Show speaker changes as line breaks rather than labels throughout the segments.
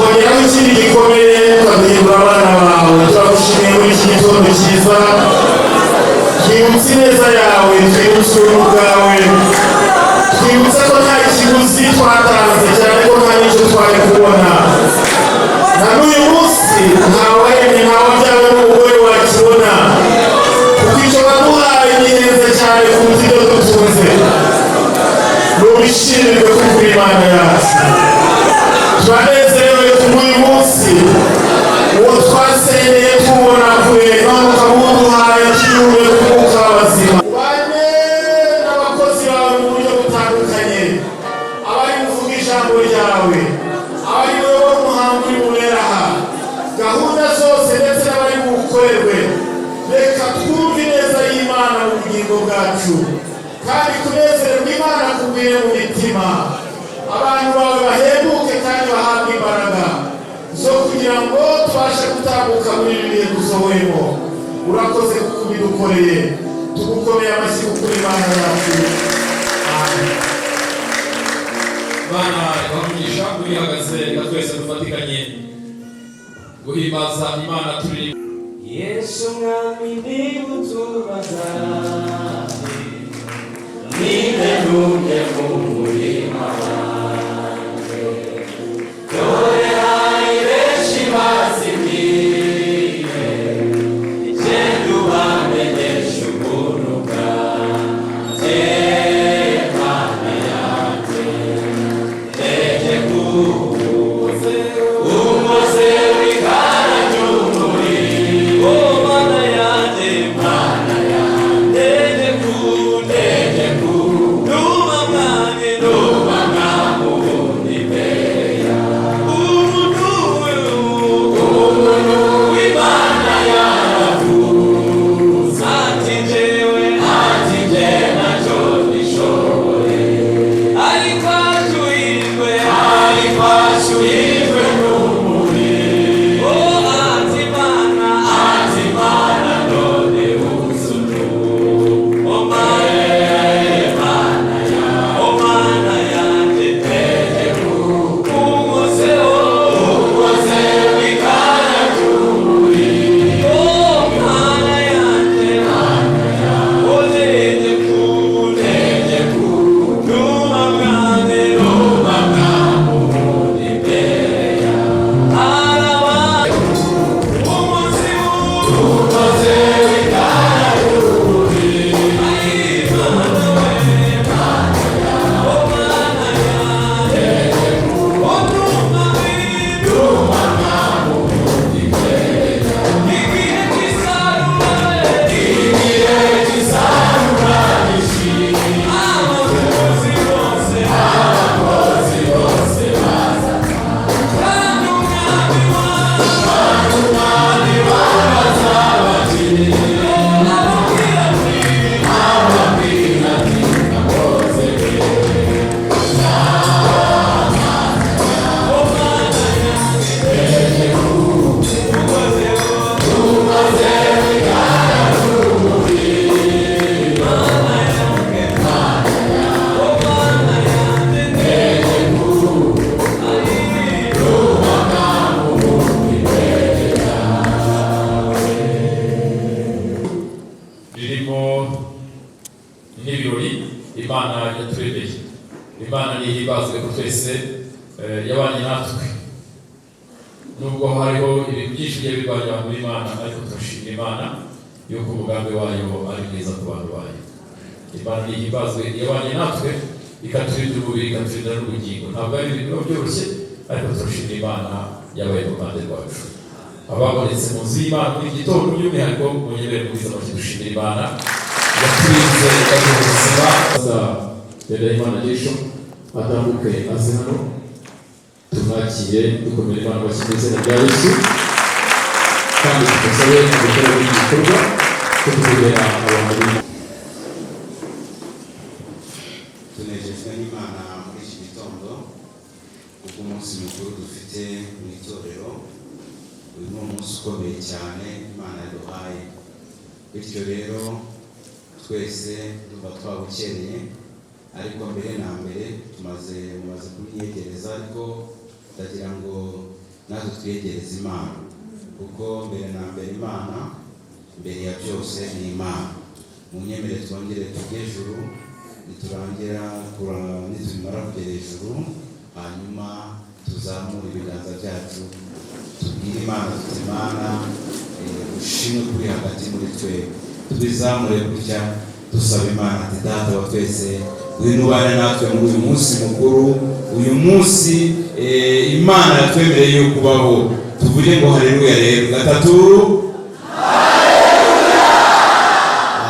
Ukongeraho ikindi gikomeye, ukaduhindura abana bawe. Turagushimiye muri iki gitondo cyiza. Twibutse ineza yawe, twibutse ubuntu bwawe, twibutse ko nta kiguzi twatanze, cyane ko nta n'icyo twari kubona. Na n'uyu munsi ntawaremye, ntawabyawe n'umugore wakibona, kuko icyo waduhaye gihenze cyane kuruta ibyo dutunze. Nubishimirwe kuko uri Imana yacu. Turanezerewe kubw'uyu munsi, uwo twasengeye tuwubona kure, none ukaba uwuduhaye kiyumve ku mwuka w'abazima. Ubane n'abakozi bawe mu buryo butandukanye, abari buvuge ijambo ryawe, abari buyobore umuhango uri bubere aha, gahunda zose, ndetse n'abari buwukorerwe. Reka twumve ineza y'Imana mu bugingo bwacu, kandi kunezererwa Imana kugwire mu mitima. Abantu bawe bahembuke kandi bahabwe imbaraga zo kugira ngo tubashe gutambuka muri ibi bihe dusohoyemo. Urakoze kuko ubidukoreye. Tugukomeye amashyi kuko uri Imana yacu. Amen.
Bana bamugisha urihagaze. Reka twese dufatikanye guhimbaza Imana turirimba.
Yesu Mwami, niba utubaza, ninde ntumye mu murima wanjye? Dore hari benshi bazimiye, genda ubamenyeshe ubuntu bwanjye. Mana yanjye, ndege kuze umuze w'ikara ry'umuriro. Mana yanjye, Mana yanjye, ndege ku ndege ku numa mwanjye, numa mwamubunda imbere yawe. Umuntu, umuntu w'Imana yaravuze ati: "Njyewe," ati: "Njye ntacyo nishoboye, ariko ashyuhijwe, ariko ashyuhijwe n'umuriro." Ati: "Mana," ati: "Mana, none uzunu." O Mana, Mana, o Mana yanjye, ntege umuzeho, umuze w'ikara ry'umuriro. Mana yanjye, Mana, ntege ku, ntege ku numa mwane, numa mwamubunda imbere yawe. Araba umunsi umuze w'ikara ry'umuriro. Mana we, o Mana yanjye, o numa, numa mwamubunda imbere yawe. Igihe cy'isarura, igihe cy'isarura gishira, abakozi bose, abakozi bose baza, kandi umwami wawe, kandi umwami wawe azabakira. Ababwira ati, ababwira ati: "Nakoze." O Mana yanjye, ukozeho, ukoze w'ikara ry'umuriro. Mana yanjye, o Mana yanjye, ntege ku numa mwamubunda imbere yawe.
Ririmo n'ibirori Imana yaturemeye. Imana nihimbazwe ko twese yabanye natwe, nubwo hariho ibintu byinshi bigiye birwanya abantu b'Imana, ariko turashimira Imana yuko umugambi wayo ari mwiza ku bantu bayo. Imana nihimbazwe yabanye natwe, ikaturinda umubiri, ikaturinda n'ubugingo. Ntabwo ari ibintu biba byoroshye, ariko turashimira Imana yabaye mu ruhande rwacu. Ababonetse mu nzu y'Imana muri iki gitondo by'umwihariko, munyemerere mwiza amashyi, dushimira Imana yaturinze, ikaduha ubuzima. Imana Jesho atambuke aze hano, tumwakire dukomere Imana amashyi mu izina rya Yesu, kandi tumusabe gukora iki gikorwa cyo kuzegera abantu b'Imana.
Tunejejwe n'Imana muri iki gitondo kubw'umunsi mukuru dufite mu itorero. Uyu ni umunsi ukomeye cyane Imana yaduhaye. Bityo rero twese ndumva twabukereye, ariko mbere na mbere tumaze, mumaze kubinyegereza, ariko ndagira ngo Natwe twiyegereze Imana, kuko mbere na mbere Imana, mbere ya byose ni Imana. Munyemere twongere tujye ejuru. Niturangira nitumara kugera ejuru, hanyuma tuzamure ibiganza byacu, tubwire Imana tuti: "Imana, ushimwe kuri hagati muri twe." Tubizamure gutya, dusaba Imana ati: "Data wa twese, ngwino ubane natwe muri uyu munsi mukuru, uyu munsi Imana yatwemereye yo kubaho." Tuvuge ngo haleluya rero gatatu.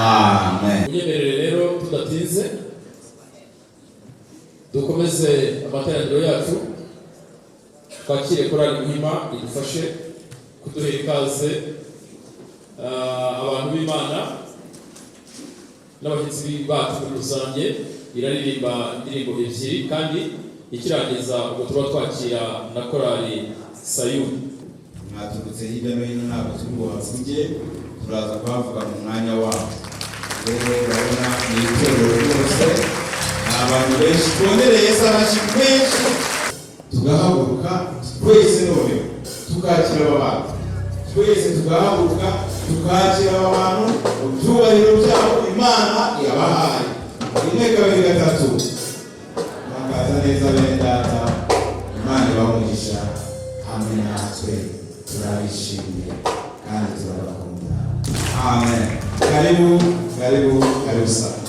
Amen.
Munyemerere rero tudatinze, dukomeze amateraniro yacu, twakire Korali Muhima idufashe kuduhera ikaze abantu b'Imana n'abashyitsi bacu muri rusange. Iraririmba indirimbo ebyiri, kandi ikirangiza ubwo tuba twakira na Korali Sayuni.
Mwaturutse hirya no hino, ntabwo turi buhavuge, turaza kuhavuga mu mwanya wacu. Rero urabona ni itorero rwose, ni abantu benshi. Twongereye Yesu amashyi menshi, tugahaguruka twese, noneho tukakira aba bantu twese, tugahaguruka tukakira aba bantu mu byubahiro byabo Imana yabahaye. Rimwe, kabiri, gatatu. Murakaza neza, bene data. Imana ibaha hamwe natwe. Turabishimiye kandi turabakunda. Amen. Karibu, karibu, karibu sana.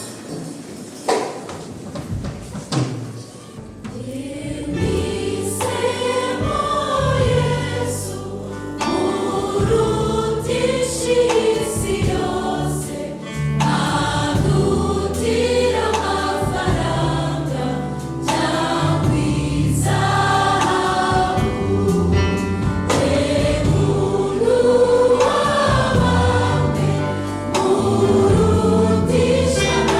Murutisha.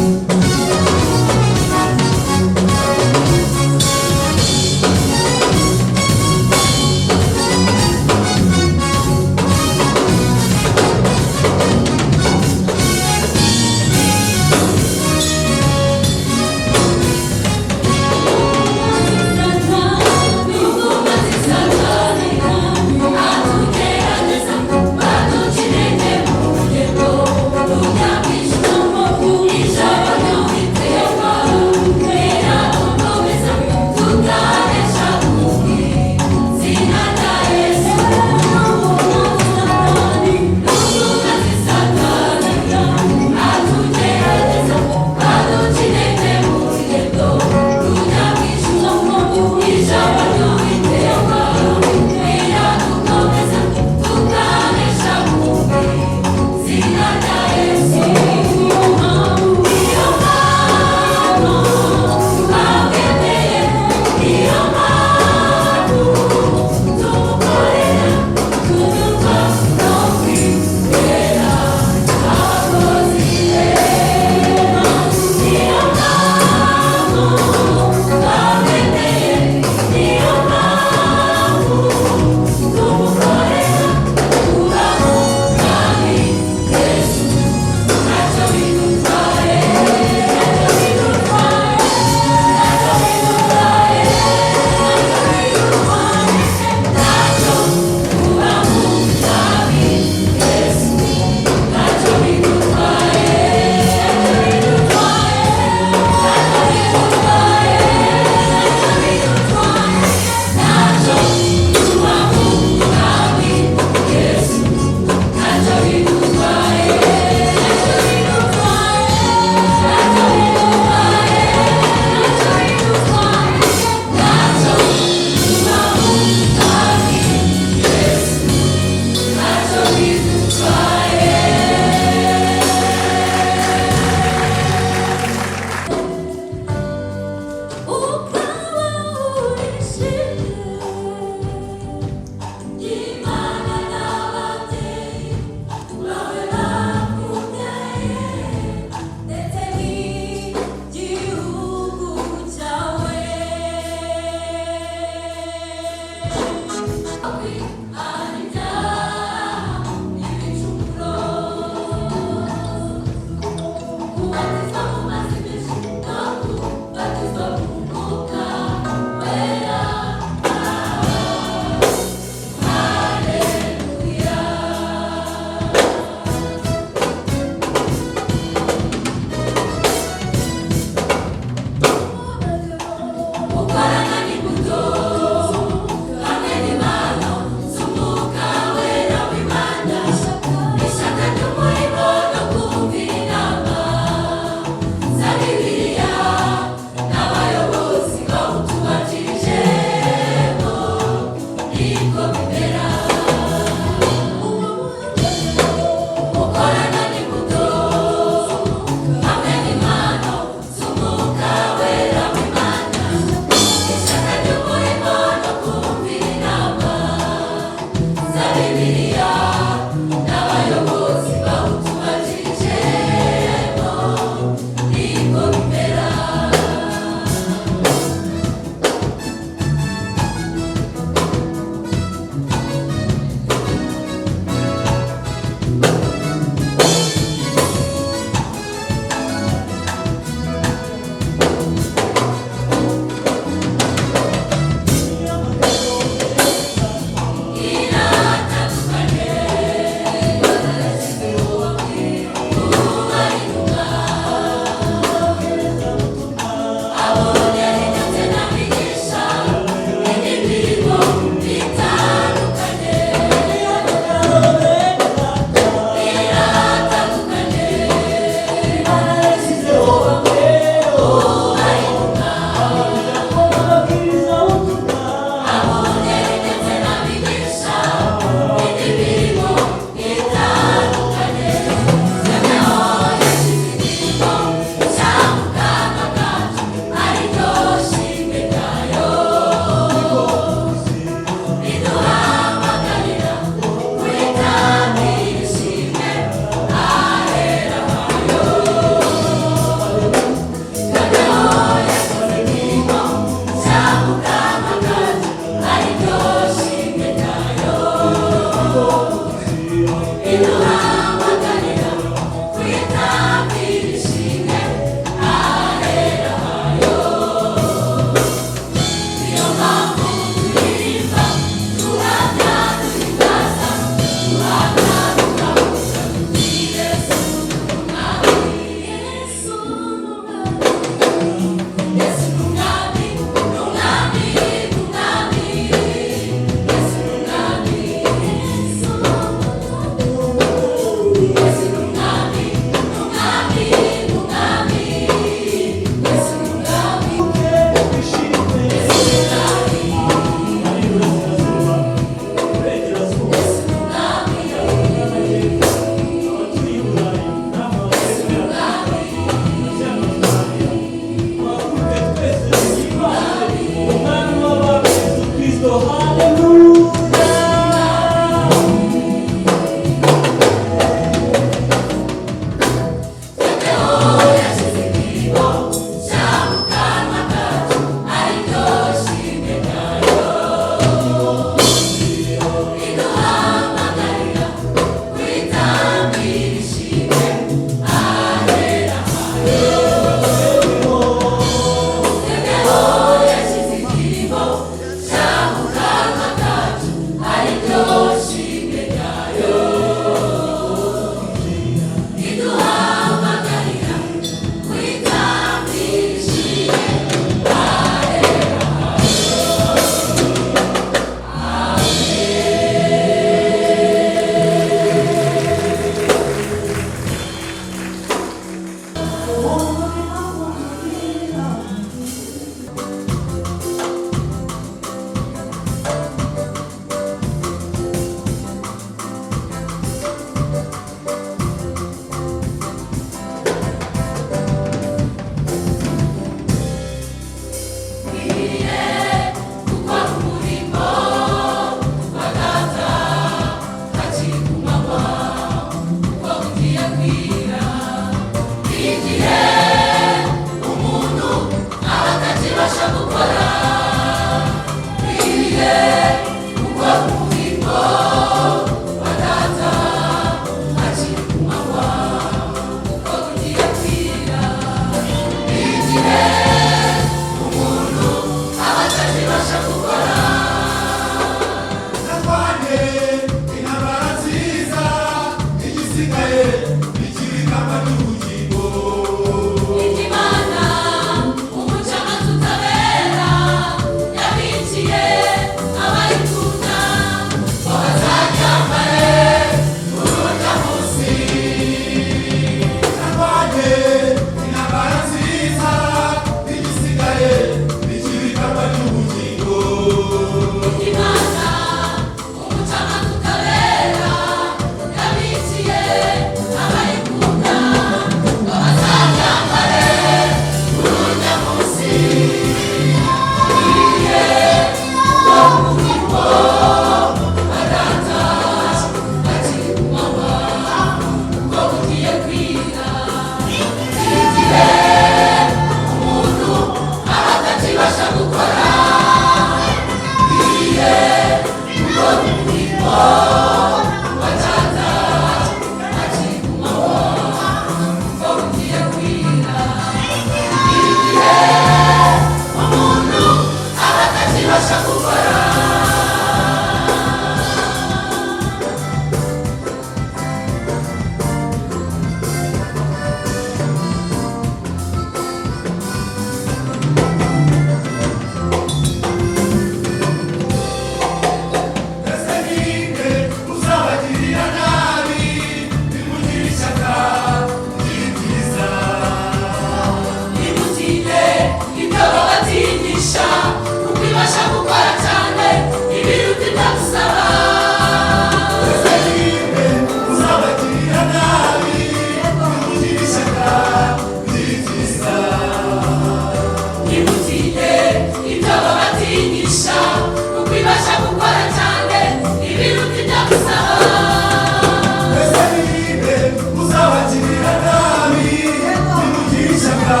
Uzabagirira nabi, nimugire ishyaka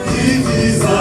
ry'ibyiza.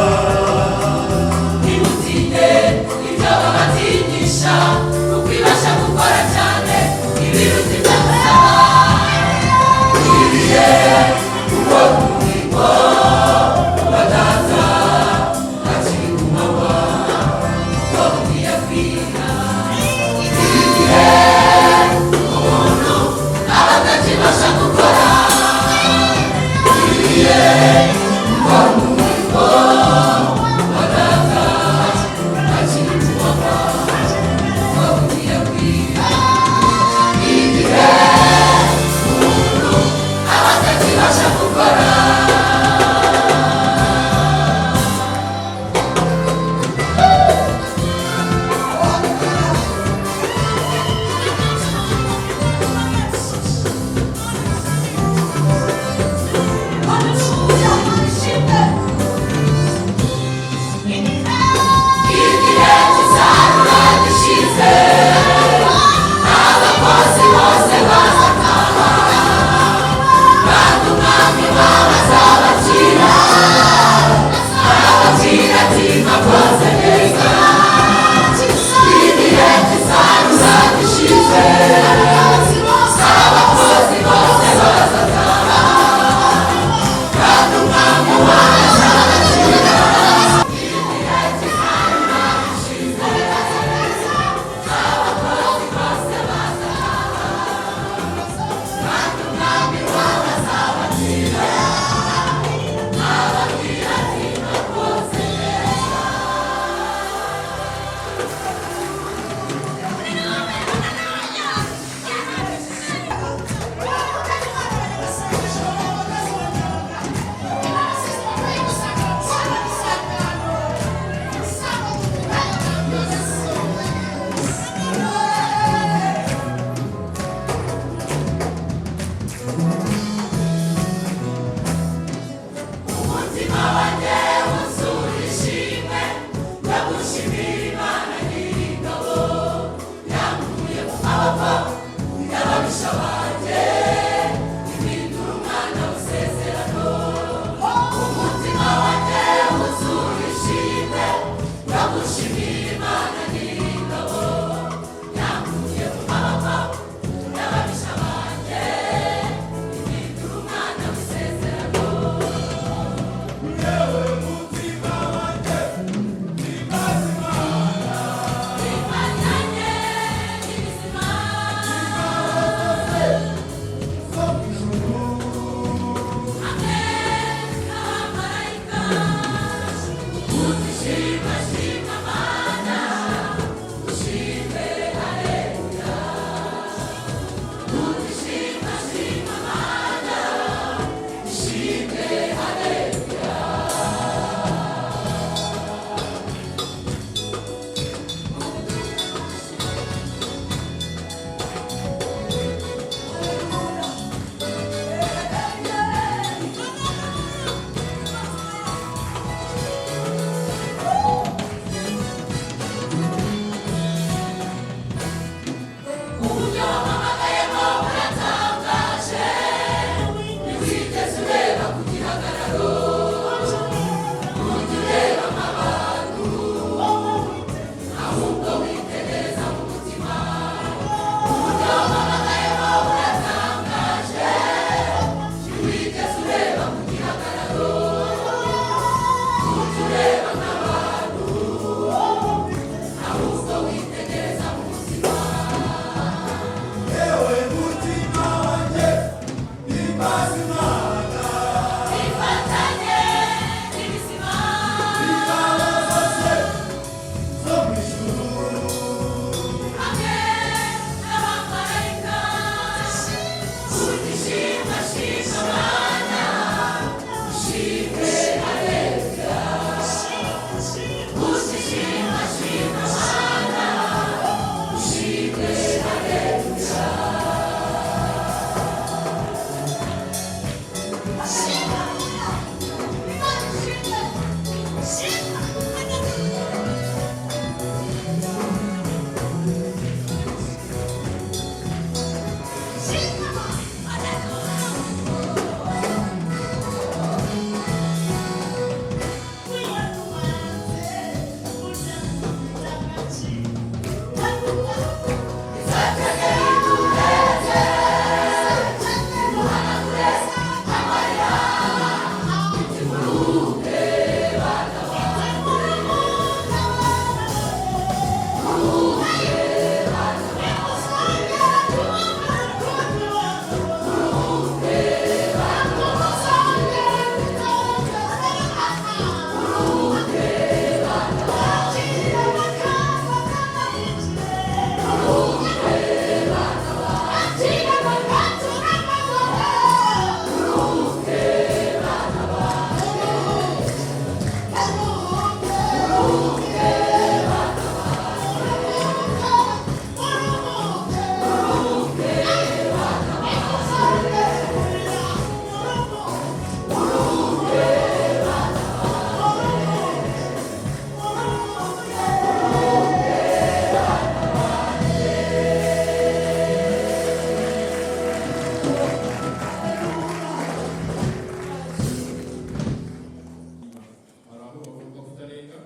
Hari aho bagomba kutarenga.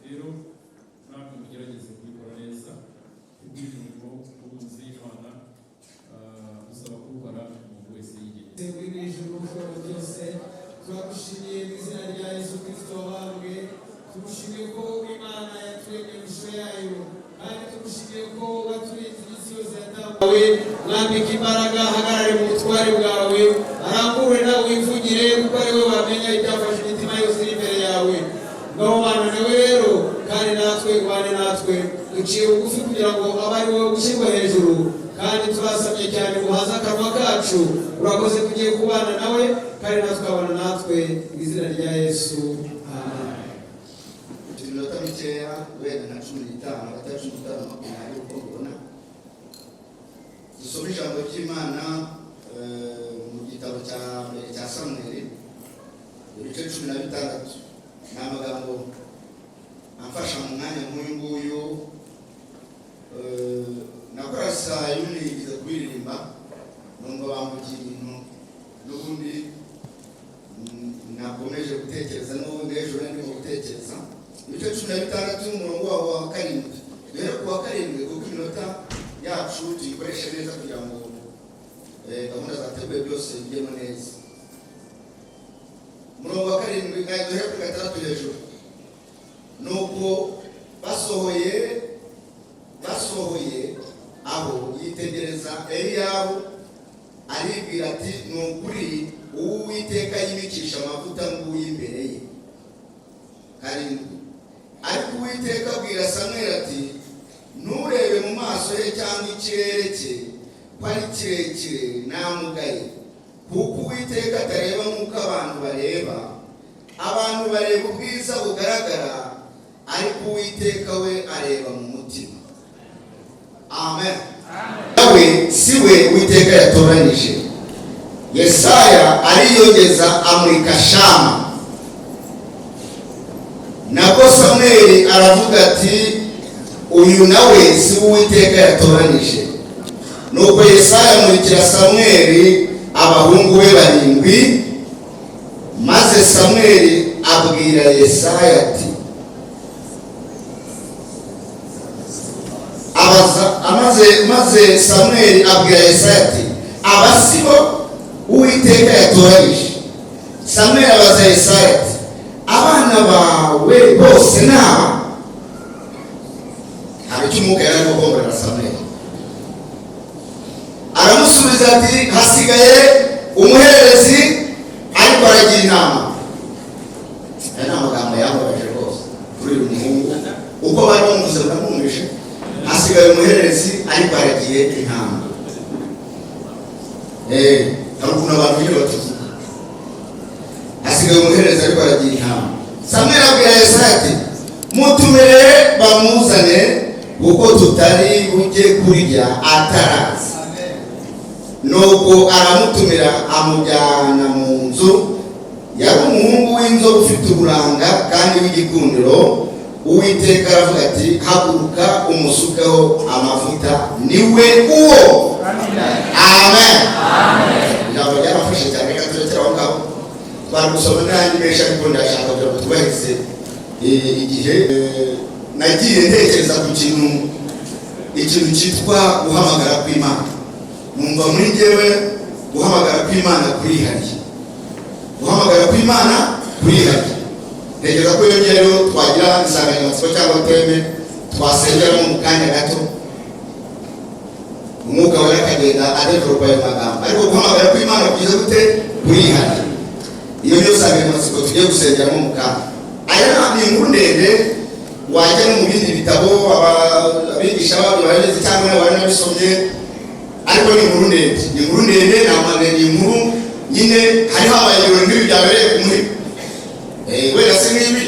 Rero namwe mugerageze kubikora neza kubw'uyu murimo w'ubunzi y'Imana, usaba kuwukora umuntu wese yigenga.
Uri mu ijuru ushobora byose, turagushimiye mu izina rya Yesu Kristo wabambwe. Tugushimiye ko Imana yaturemye mu ishusho yayo, kandi tugushimiye ko waturinze iminsi yose yatambawe. Mwambike imbaraga, ahagarare mu butware bwawe, arangurure nawe wivugire, kuko ari we wamenya ibyafashe imitima yose iri imbere yawe. Ngaho bana nawe rero, kandi natwe ubane natwe. Duciye bugufi kugira ngo abe ari wowe gushyirwa hejuru, kandi turasabye cyane ngo uhaze akanwa kacu. Urakoze ko ugiye kubana nawe, kandi natwe ukabana natwe, mu izina rya Yesu, amen.
Iminota mikeya, wenda nka 15, hagati ya 15 na 20, uko mbibona. Dusome ijambo ry'Imana mu gitabo cya mbere cya Samweli, ibice 16. Ni amagambo amfasha mu mwanya nk'uyu nguyu. Nakora saa yuni yigeze kuririmba, numva bamvugiye ibintu n'ubundi nakomeje gutekereza, n'ubundi ejo nari ndimo gutekereza. Ibice 16, umurongo wawo wa 7. Duhere ku wa 7, kuko iminota yacu tuyikoreshe neza kugira ngo gahunda zateguwe byose bijyemo neza. Umurongo wa 7, duhere kuri 6 hejuru. Nuko basohoye aho, yitegereza Eliyabu, aribwira ati: "Ni ukuri uwo Uwiteka yimikisha amavuta nguyu imbere ye." 7. Ariko Uwiteka abwira Samweli ati: "Nturebe mu maso ye cyangwa ikirere cye ko ari kirekire, namugaye, kuko Uwiteka atareba nk'uko abantu bareba. Abantu bareba ubwiza bugaragara, ariko Uwiteka we areba mu mutima." Amen. Nawe si we Uwiteka yatoranyije. Yesaya ariyongeza amurika Shama. Nabwo Samweli aravuga ati: "Uyu nawe si we Uwiteka yatoranyije." Nuko Yesaya amurikira Samweli abahungu be barindwi. Maze Samweli abwira Yesaya ati, abaza amaze, maze Samweli abwira Yesaya ati: "Aba si bo Uwiteka yatoranyije." Samweli abaza Yesaya ati: "Abana bawe bose ni aba?" Hari icyo umwuka yari arimo kongorera Samweli. Aramusubiza ati: "Hasigaye umuherezi, ariko aragira inama." Aya ni amagambo yambabaje rwose kuri uyu muhungu. Uko bari bamuvuze muramwumvishe: "Hasigaye umuherezi, ariko aragiye intama." Hari ukuntu abantu nyine batuvuga: "Hasigaye umuherezi, ariko aragiye intama." Samweli abwira Yesaya ati: "Mutumire bamuzane, kuko tutari bujye kurya ataraza." Nuko aramutumira, amujyana mu nzu. Yari umuhungu w'inzobe, ufite uburanga kandi w'igikundiro. Uwiteka aravuga ati: "Haguruka umusukeho amavuta, niwe uwo." Amen. Ijambo ryarafashe cyane. Reka turekere aho ngaho. Twari gusoma n'ayandi menshi, ariko ndashaka kugira ngo twubahirize igihe. Nagiye ntekereza ku kintu. Ikintu cyitwa guhamagara kw'Imana, numva muri njyewe guhamagara kw'Imana kurihariye, guhamagara kw'Imana kurihariye. Ntekereza ko iyo ngiyo twagira insanganyamatsiko cyangwa thème twasengeramo mu kanya gato, Umwuka Wera akagenda adevelopa ayo magambo. Ariko guhamagara kw'Imana kugeze gute? Kurihariye. Iyo niyo nsanganyamatsiko tugiye gusengeramo mu kanya. Aya ni inkuru ndende, wajya no mu bindi bitabo, abigisha babyo barabizi cyangwa nabo baranabisomye, ariko ni inkuru ndende, ni inkuru ndende, ni ni inkuru nyine. Hari habaye ibirori nk'ibi byabereye ku Muhima. Wenda si nk'ibi,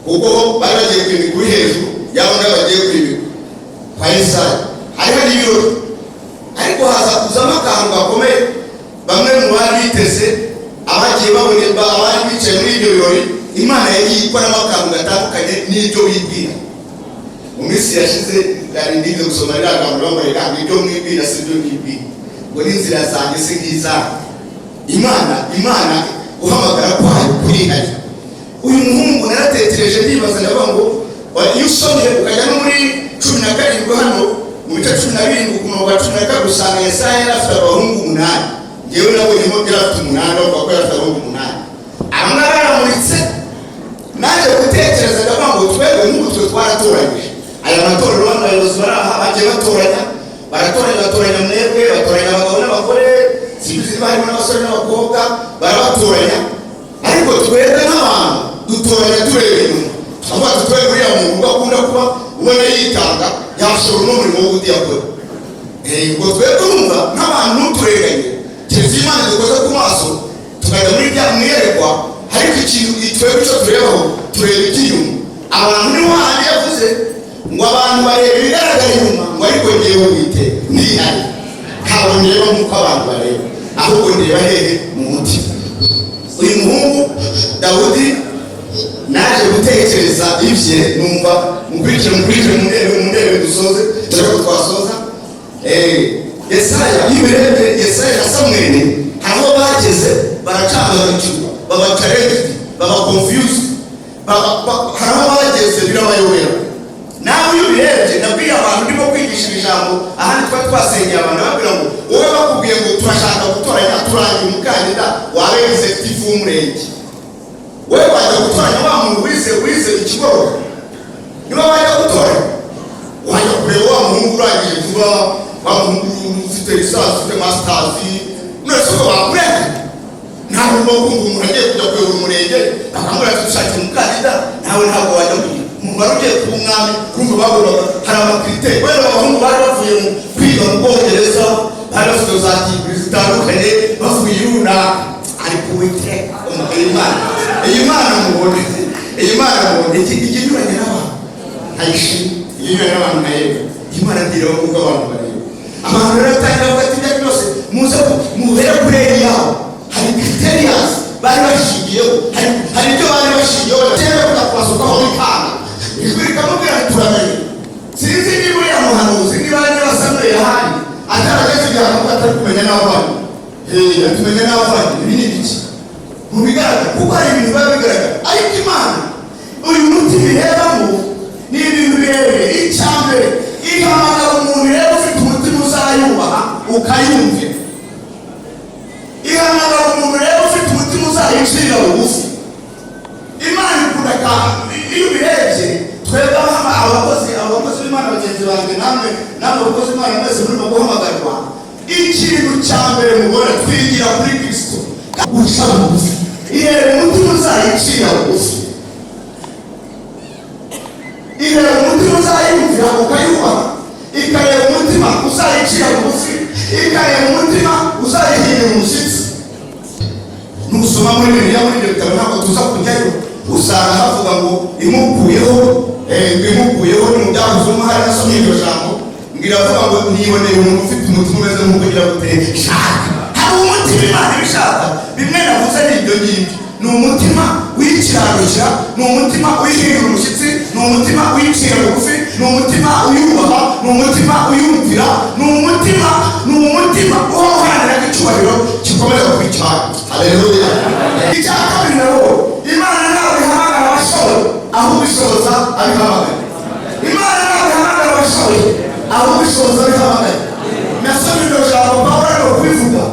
kuko bari bagiye kwimika uri hejuru yabo ngabo bagiye kwimika kwa Yesaya. Hariho n'ibirori, ariko haza kuzamo akantu gakomeye. Bamwe mu bari biteze, abagiye babone, abari bicaye muri ibyo birori, Imana yagiye ikoramo akantu gatandukanye n'ibyo wibwira. Mu minsi yashize nari ndize gusoma ririya gambo, bamwereka ngo ibyo mwibwira si byo nibwira, ngo n'inzira zanjye si nk'izanyu. Imana guhamagara kwayo kurihariye. Uyu muhungu naratekereje, ndibaza, ndavuga ngo iyo usomye ukajya no muri 17 hano, mu bice 17 ku murongo wa 12, usanga Yesaya yari afite abahungu umunani. Ngewe nabonyemo yari afite umunani, bavuga ko yari afite abahungu umunani. Aba ngaba baramuritse. Naje gutekereza, ndavuga ngo twebwe nk'ubu twe twaratoranyije aya matorero hano, abayobozi bari aha bagiye batoranya, baratoranya, batoranya mwebwe, batoranya abagabo n'abagore, simbizi niba harimo n'abasore n'abakobwa, barabatoranya. Ariko twebwe nk'abantu dutoranya tureba inyuma, tukavuga tuti twebwe uriya muntu ubwo akunda kuba ubona yitanga, yashobora n'umurimo w'ubudiyakoni. Ubwo twebwe urumva nk'abantu ntuturenganye, keretse Imana dukoze ku maso tukajya muri bya mwiyerekwa. Ariko ikintu twebwe icyo turebaho, tureba iby'inyuma. Abantu niho handi yavuze ngo abantu bareba ibigaragara inyuma, ngo ariko ngewe wite nihari, ntabwo ndeba nk'uko abantu bareba, ahubwo ndeba hehe? Mu mutima. Uyu muhungu Dawudi, naje gutekereza ibye, numva mukurikire, mukurikire, mundebe, mundebe, dusoze dore ko twasoza. Yesaya, iyo ubirebye, Yesaya na Samweli hari aho bageze baracanganyukirwa, baba challenged, baba confused, hari aho bageze birabayobera. Nawe iyo ubirebye, nabwiye abantu ndimo kwigisha iri jambo ahandi twari twasengeye abantu, babwira ngo wowe bakubwiye ngo turashaka gutoranya, turangira umukandida waba executive w'umurenge, wowe wajya gutoranya wa muntu wize ikigoroba? Niba wajya gutoranya, wajya kureba wa muhungu urangije vuba, wa muhungu ufite licence, ufite masters? None se ubwo bakureka? Ntabwo urimo kumva umuntu agiye kujya kuyobora umurenge, bakamubwira ati dushakira umukandida, nawe ntabwo wajya kugira umuntu wari ugiye kuba umwami. Urumva bagombaga, hari ama critères. Wenda abahungu bari bavuye mu kwiga mu Bwongereza, bari bafite za degree zitandukanye, bavuye runaka. Ariko Uwiteka, iyi Mana, iyi Mana mubone, iyi Mana mubone, ikinyuranye n'abantu ntayishima, ikinyuranye n'abantu ntayega. Iyi Mana ntireba nk'uko abantu bareba. Abantu rero batangira bavuga ati ibyo byose muze muhere kuri Eliyahu. Hari criterias bari bashingiyeho, hari ibyo bari bashingiyeho, batera kubasukaho bikanga. Ijwi rikamubwira ati turamenye. Sinzi niba uriya muhanuzi, niba Samweli ahari atarageze igihe akavuga atari kumenya n'aho bari, atumenya n'aho bari. Ibi ni ibiki mu bigaragara? Kuko hari ibintu biba bigaragara, ariko Imana uyu muti birebamo ni ibintu birebire. Icya mbere, ihamagara umuntu rero ufite umutima uzayubaha ukayumvira. Ihamagara umuntu rero ufite umutima uzayicira bugufi. Imana ikunda iyo ubirebye, twebwe abakozi b'Imana bagenzi banjye, namwe abakozi b'Imana mwese murimo guhamagarwa, ikintu cya mbere mubona twigira kuri Kristo, guca bugufi. Ireba umutima uzayicira bugufi, ireba umutima uzayumvira ukayubaha, ikareba umutima uzayicira bugufi, ikareba umutima uzayihindura umushyitsi. Nusoma muri Bibiliya, muri ibyo bitabo, ntabwo tuza kujyayo, usanga havuga ngo imukuyeho, ngo imukuyeho ni mu Byakozwe hari nasomye iryo jambo, ngo iravuga ngo niboneye umuntu ufite umutima umeze nk'uko ugira gute shaka. Hari umutima Imana ibishaka. Bimwe navuze ni ibyo ngibyo: ni umutima wikiranukira, ni umutima uyihindura umushyitsi, ni umutima uyicira bugufi, ni umutima uyubaha, ni umutima uyumvira, ni umutima uhora uharanira ko icyubahiro gikomeza kuba icyayo. Haleluya! Icya kabiri nabo, Imana ntabwo ihamagara abashoboye, ahubwo ishoboza abihamagara. Imana ntabwo ihamagara abashoboye. Ahubwo ishoboza bihamagaye. Nasomye iryo jambo Pawulo arimo kubivuga,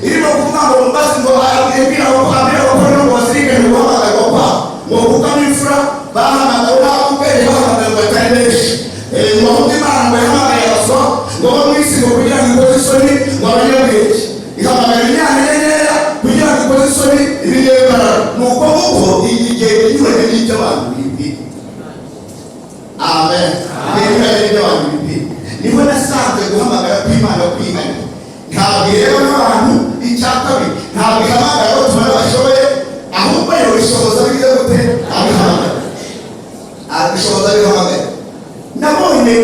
irimo kuvuga ngo mbazi ngo abwira abakora ngo bazirikane guhamagarwa kwabo, ngo kuko ab'imfura bahamagawe n'ab'ubwenge bahamagawe batari benshi. Ngo ahubwo Imana ngo yahamagaye abaswa ngo bo mu isi, ngo kugira ngo ikoze isoni ngo abanyabwenge, ihamagara imyanya nkeya kugira ngo ikoze isoni ibinyembaraga. Ni uko nguko igihe binyuranye n'ibyo abantu bibwira. Amen. Igihe binyuranye n'ibyo abantu bibwira, niho nasanze guhamagara kw'Imana kwihariye. Ntabwo ireba n'abantu. Icya kabiri, ntabwo ihamagara abo tubona bashoboye, ahubwo yo ishoboza bigize gute? Abihamagara, abishoboza bihamagara. Nabonye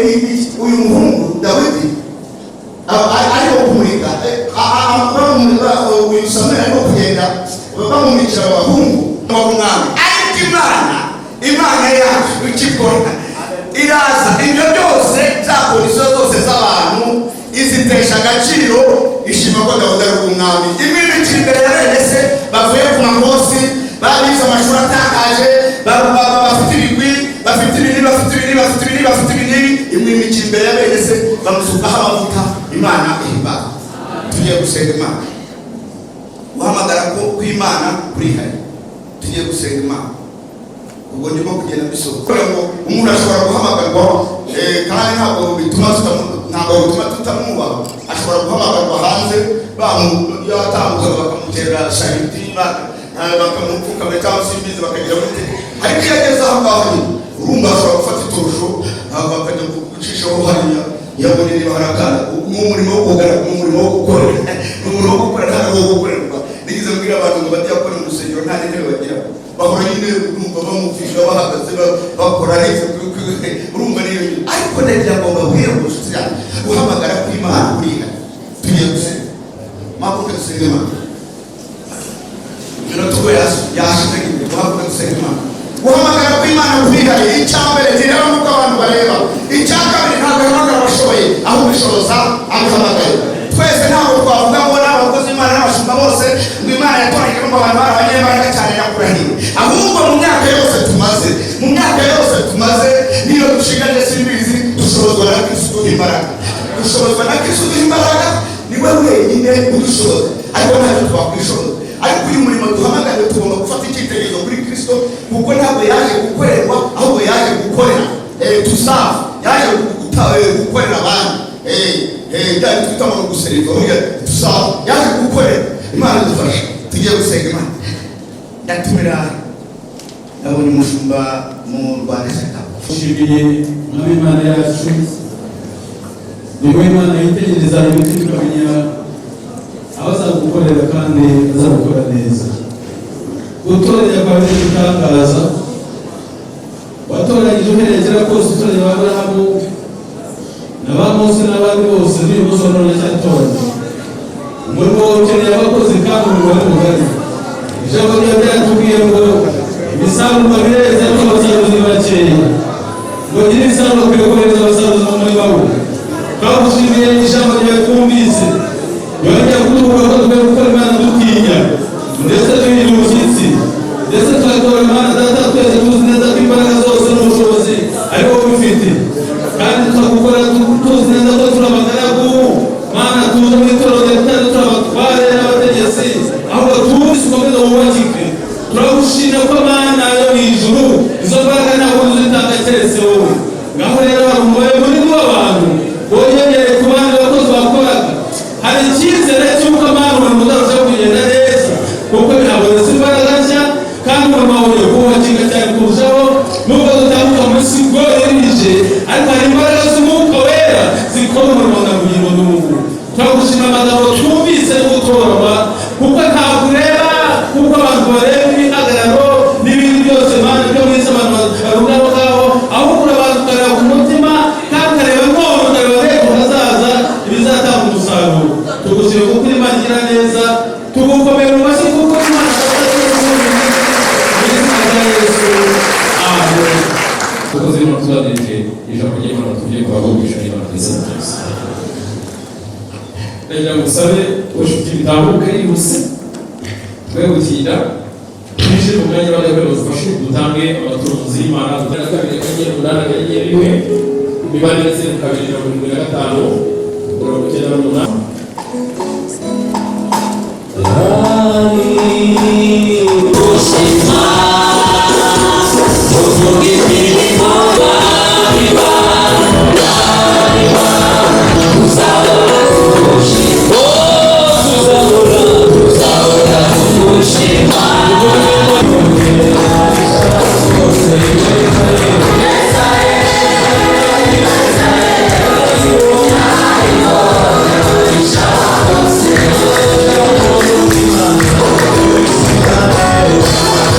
uyu muhungu Dawidi arimo kumurika, uyu Samweli arimo kugenda bamumurikira abahungu b'umwami. Ariko Imana yacu icyo ikora, iraza ibyo byose, za conditions zose z'abantu izitesha agaciro, ishima ko Dawudi ari umwami. Imwimikira imbere ya bene se bavuye ku makosi, babize amashuri atakaje, bafite ibigwi, bafite ibini, bafite ibini, bafite ibini, bafite ibini. Imwimikira imbere ya bene se, bamusukaho amavuta. Imana ihimbaza. Tugiye gusenga Imana. Guhamagara ko kw'Imana kurihariye. Tugiye gusenga Imana. Ubwo ndimo kugenda mbisoza kubera ngo umuntu ashobora guhamagarwa, kandi ntabwo bituma tutamwubaha. Ashobora guhamagarwa hanze, yatambuka bakamutera salut, bakamupfukamira cyangwa se imbizi bakagira gute, ariko iyo ageze aho ngaho nyine, urumva ashobora gufata itorosho bakajya gucishaho hariya, yabonye niba hari akana. Ni umurimo wo kugaragara, ni umurimo wo gukora, ni umurimo wo gukora, ntabwo wo gukorerwa. Nigeze mbwira abantu ngo badiyakoni mu rusengero nta n'intebe bagira, bahora nyine urumva bamufisha bahagaze, bakora neza. Urumva niyo nyine. Ariko ndagira ngo mbabwire ngo nshuti yanjye, guhamagara kw'Imana kuriha. Tugiye gusenga. Mabuke dusenga Imana. Iminota ubwo yashize nyine. Guhaguruka dusenga Imana. Guhamagara kw'Imana kurihariye. Icya mbere, ntireba nk'uko abantu bareba. Icya kabiri, ntabwo ihamagara abashoboye, ahubwo ishoboza abihamagaye. Twese ntabwo twavuga ngo ni abakozi b'Imana n'abashumba bose, ngo Imana yatoranyije ngo abantu bari abanyembaraga cyane. Yakurahiye. Ahubwo mu myaka yose tumaze, mu myaka yose tumaze, niyo dushigaje simbizi, dushobozwa na Kristo uduha imbaraga. Dushobozwa na Kristo uduha imbaraga, niwe wenyine udushoboza, ariko ntacyo twakwishoboza. Ariko uyu murimo duhamagariwe, tugomba gufata icyitegererezo kuri Kristo, kuko ntabwo yaje gukorerwa, ahubwo yaje gukorera, to serve. Yaje gukorera abandi. Bya bindi twita ngo guseriva, burya to serve, yaje gukorera. Imana idufasha. Tugiye gusenga Imana. Ndatumira, ndabonye umushumba mu Rwanda Shyaka.
Nshimiye Mwami Imana yacu, niwe Imana yitegereza imitima ikamenya aho azagukorera kandi azagukora neza. Gutoranya kwawe ni igitangaza. Watoranyije uhereye kera kose, utoranya ba Aburahamu na ba Mose n'abandi bose, n'uyu munsi wa none cyatoranya. Umurimo wawe ukeneye abakozi kandi umurimo ari mugari. Ijambo ryawe ryatubwiye ngo imisarurwa bireze ariko abasaruzi ni bakeya, ngo nyiri imisaruro akwiye kohereza abasaruzi mu murima we. Twagushimiye ijambo ryawe twumvise, yongera kutubwira ko dukwiye gukora Imana dutinya, ndetse duhinda umushyitsi, ndetse tugatora Imana Data twese tuzi neza ko imbaraga zose n'ubushobozi ari wowe ubifite, kandi tukagukora tuzi neza ko turi abagaragu. Mana, tuze mu itorero rya tutari turi abatware n'abategetsi, ahubwo tuzi ukomeze wubakike. Turagushimira ko Mana yo mu ijuru, izo mbaraga ntabwo uzitanga keretse wowe. Ngaho rero hari umubare munini w'abantu wongereye ku bandi bakozi bakoraga. Hari icyizere cy'uko amana umurimo uzarushaho kugenda neza, kuko bihabonetse imbaraga nshya kandi umurimo wawe kubakika cyane kurushaho. Nubwo dutambuka muri sigo irije, ariko hari imbaraga z'Umwuka Wera zikora umurimo na bugingo n'ubu. Turagushima amagambo twumvise no gutorwa, kuko ntabwo ureba kuko abantu bareba ibihagararo n'ibindi byose, Mana, byo mu isi abantu barunda aho ngaho, ahubwo urabanza ukareba ku mutima kandi ukareba none, ukareba n'ejo hazaza ibizatanga umusaruro. Tugushima kuko Imana igira neza. Tugukomera mu mashyi kuko Imana mu izina rya Yesu, amen.
Abakozi b'Imana, tuzanirije ijambo ry'Imana, tugiye kubagurisha n'Imana mu izina rya Yesu. Ndagira ngo usabe worship bitambuke yihuse, twe gutinda, twinjire mu mwanya w'abajya badufashe dutange amaturo y'Imana. Dutanga 2 2 8 *1. Imibare ni 0275 98.
Thank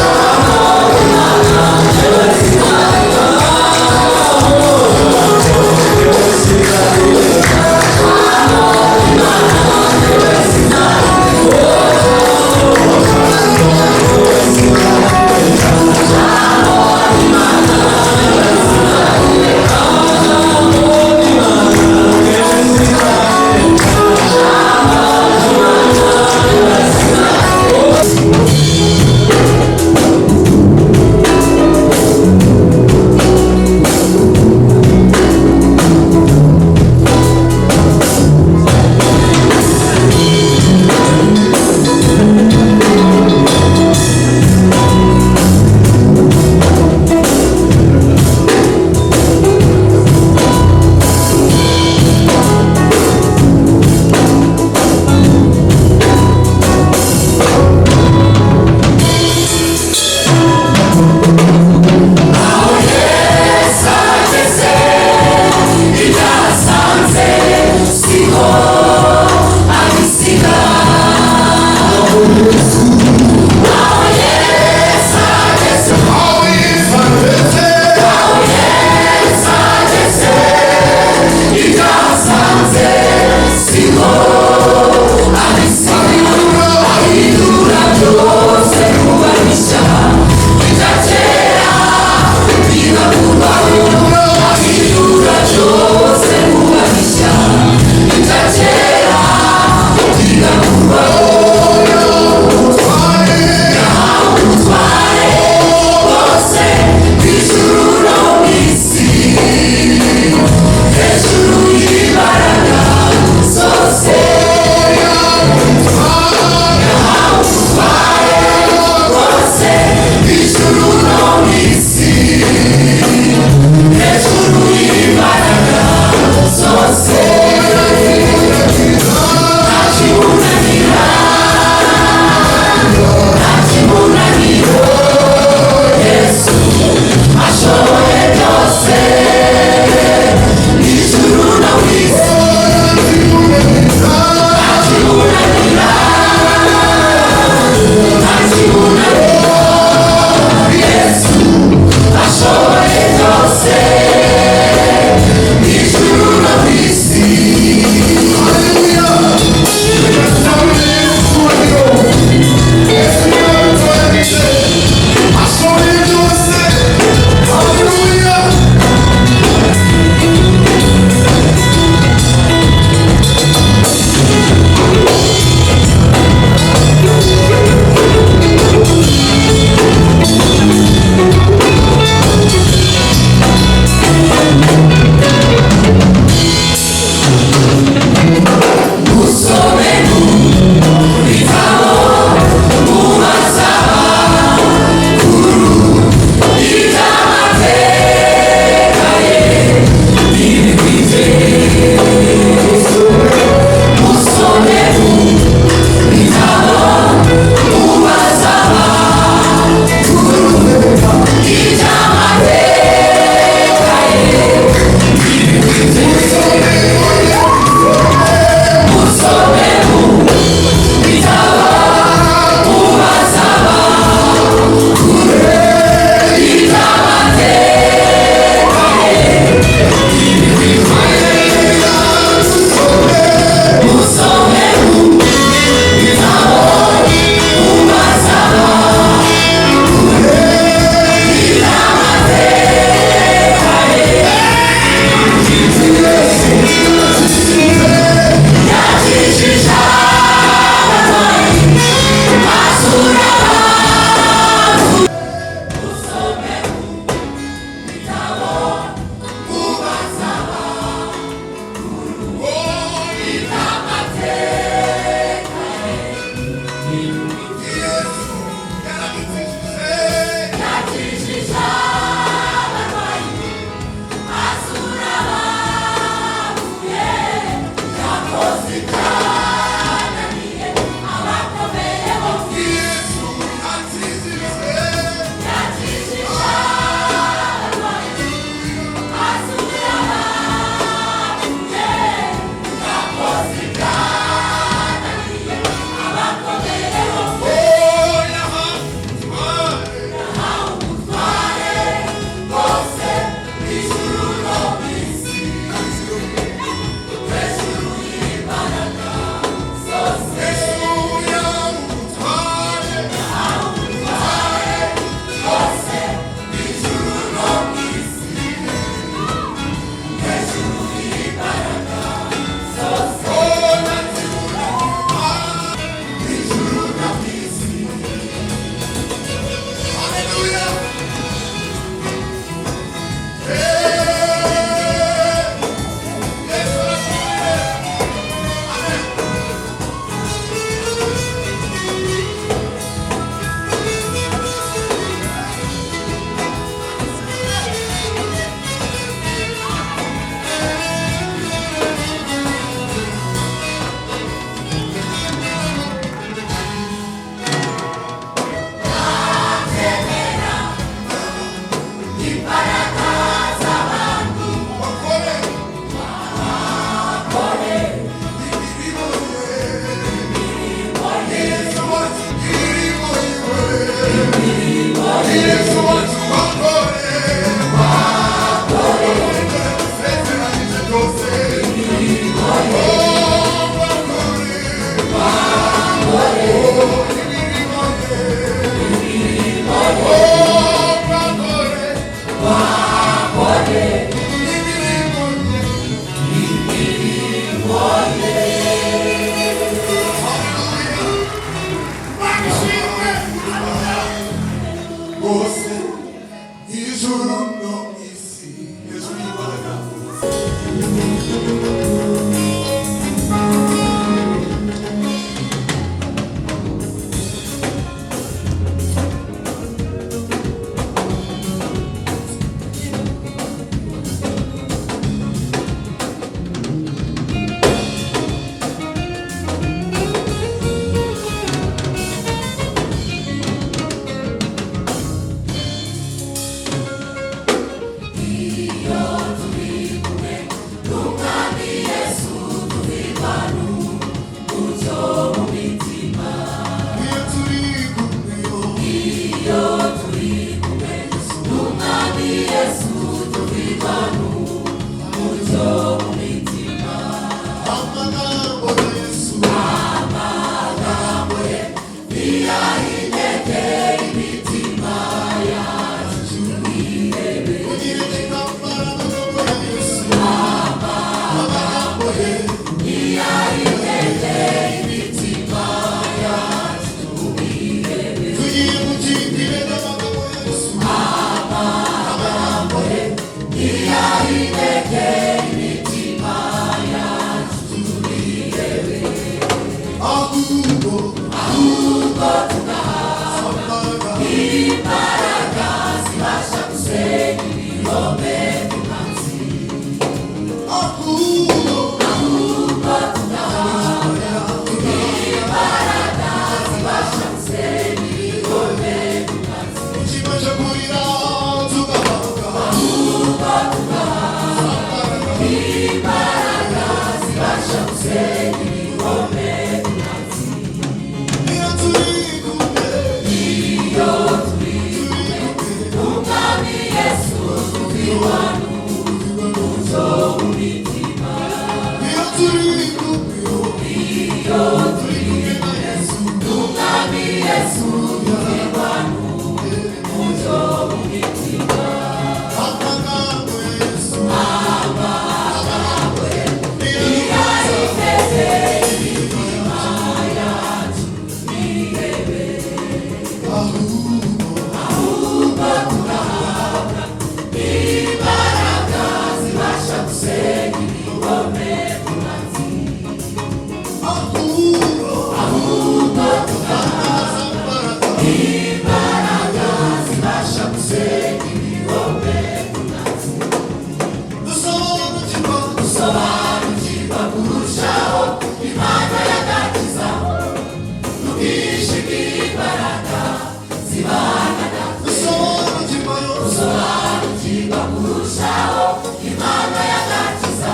Kurushaho impano y'agakiza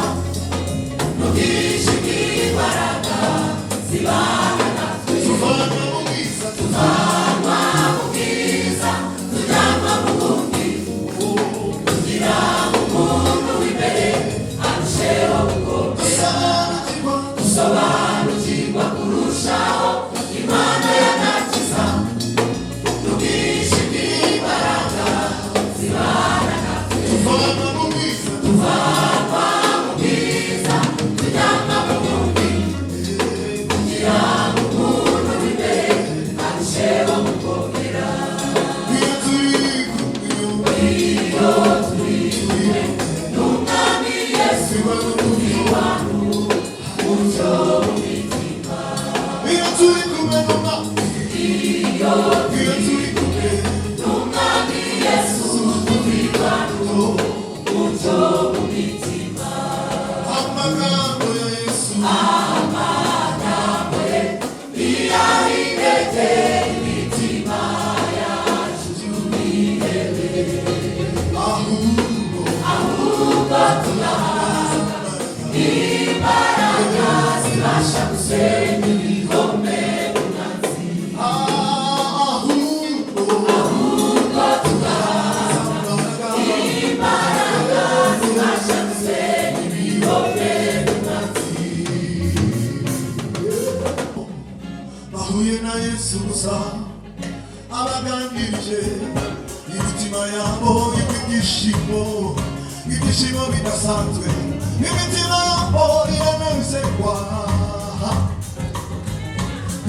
n'ubwinshi bw'imbaraga zibana natwe.
Tuvanwa mu bwiza,
Tuvanwa mu bwiza tujyanwa mu bundi, kugira ngo umuntu w'imbere arusheho gukomera.
Dusobanukirwa,
Gusobanukirwa kurushaho impano y'agakiza n'ubwinshi bw'imbaraga zibana natwe.
Tuvanwa mu bwiza,
Tuvanwa mu bwiza tujyanwa mu bundi, kugira ngo umuntu w'imbere arusheho gukomera.
Iyo turi kumwe,
Iyo turi kumwe n'Umwami Yesu, tuba n'umucyo mu mitima.
Iyo turi kumwe n'Umwami,
Iyo
iyo turi kumwe
n'Umwami Yesu, tuba n'umucyo mu mitima.
Amagambo ya Yesu,
Amagambo ye niyo imitima yacu ihebe.
Ahubwo,
Ahubwo tugahabwa imbaraga zibasha gusenya ibihome umwanzi.
Ahubwo,
Ahubwo tugahabwa imbaraga zibasha gusenya ibihome umwanzi.
Bahuye na Yesu gusa, abaganirije imitima yabo ibyishimo, ibyishimo bidasanzwe, imitima yabo iranezerwa,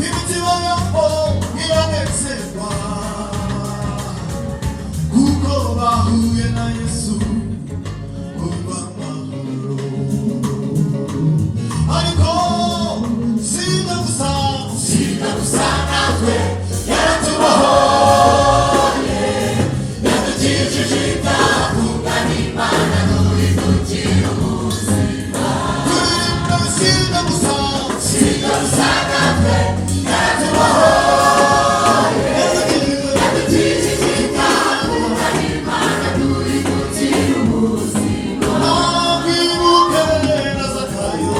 imitima yabo iranezerwa kuko bahuye na Yesu umva amahoro. Ariko sida gusa,
Sida gusa natwe yaratubohoye, yadukijije itakunga n'Imana duhindukira ubuzima.
Turirimba sida gusa,
Sida gusa natwe yaratubohoye, yadukijije itakunga n'Imana duhindukira ubuzima.
Nakwibuke na Zakayo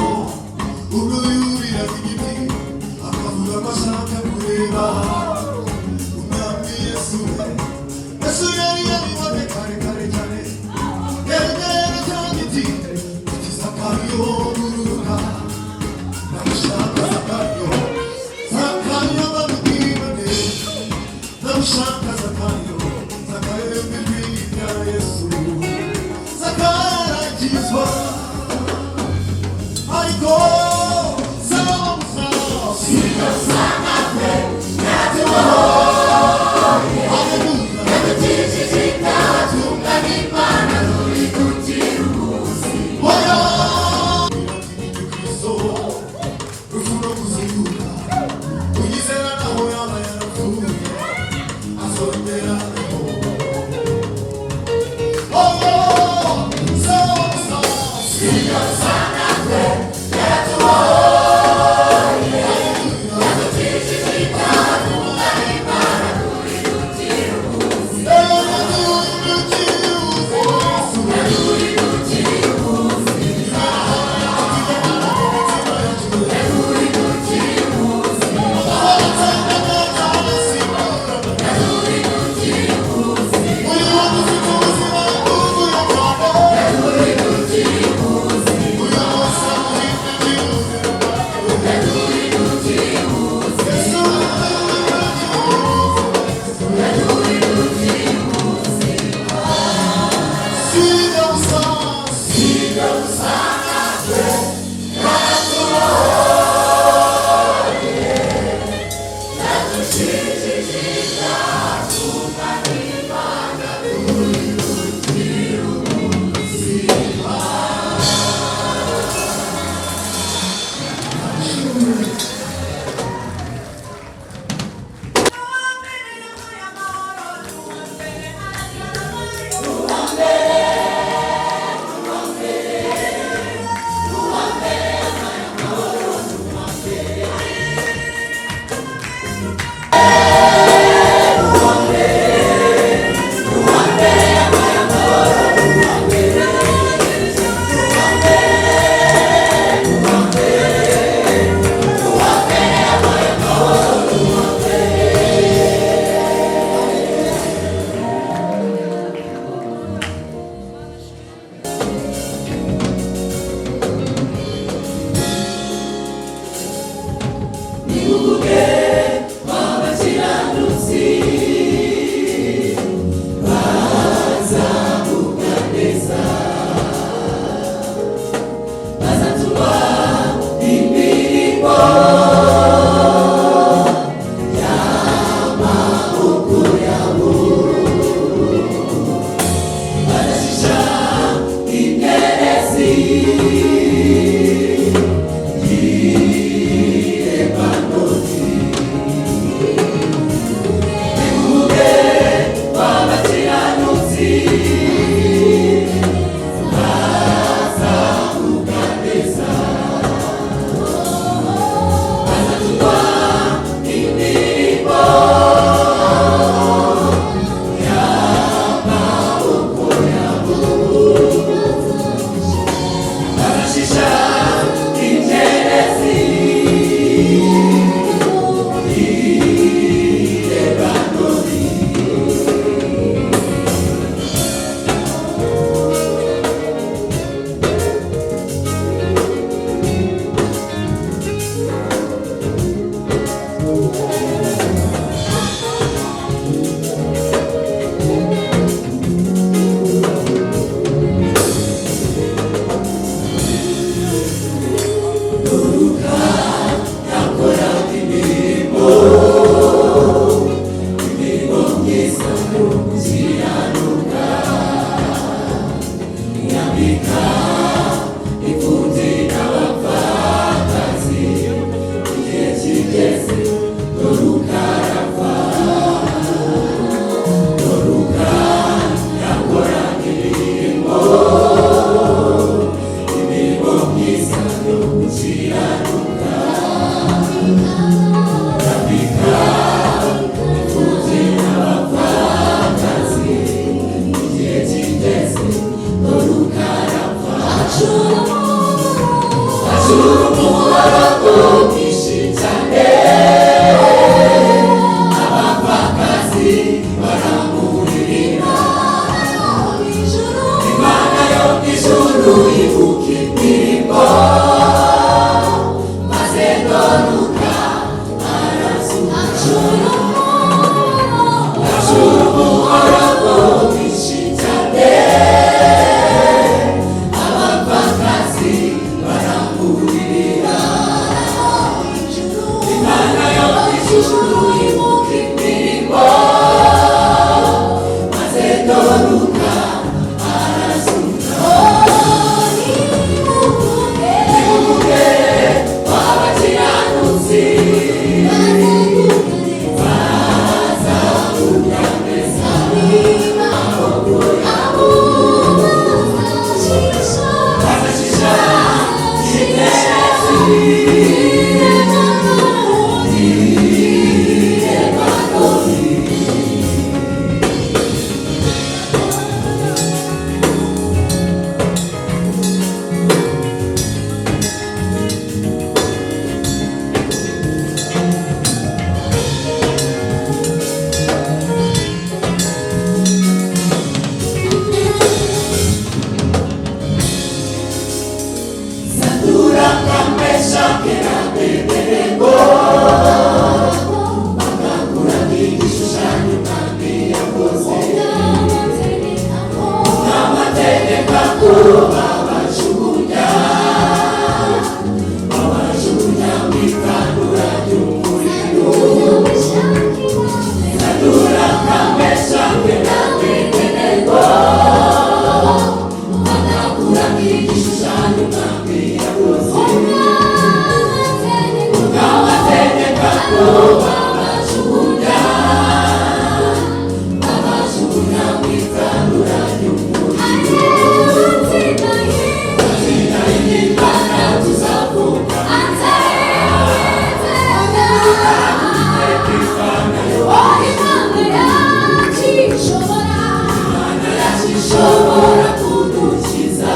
ubwo yuriraga igiti akavuga ko ashaka kureba Umwami Yesu. Yesu yari yabibonye kare kare cyane, yegera cya giti ati: "Zakayo, guruka, ndagushaka." Zakayo, Zakayo, ndamubwibone, ndagushaka Zakayo. Zakayo yumva ijwi rya Yesu, Zakayo arakizwa. Ariko saba gusa,
Sida gusa natwe yaratubohoye, yadukijije itatunga n'Imana duhindukira ubuzima.
Oya, Kristo rupfu no kuzuka, unyizera naho yaba yarapfuye azongera abeho. Oya, saba gusa,
Sida gusa natwe yaratubohoye, yadukijije itatunga n'Imana duhindukira ubuzima. Yaduhindukiye ubuzima. Yaduhindukiye ubuzima. Yaduhindukiye ubuzima. Yaduhindukiye ubuzima. Ishobora kudukiza.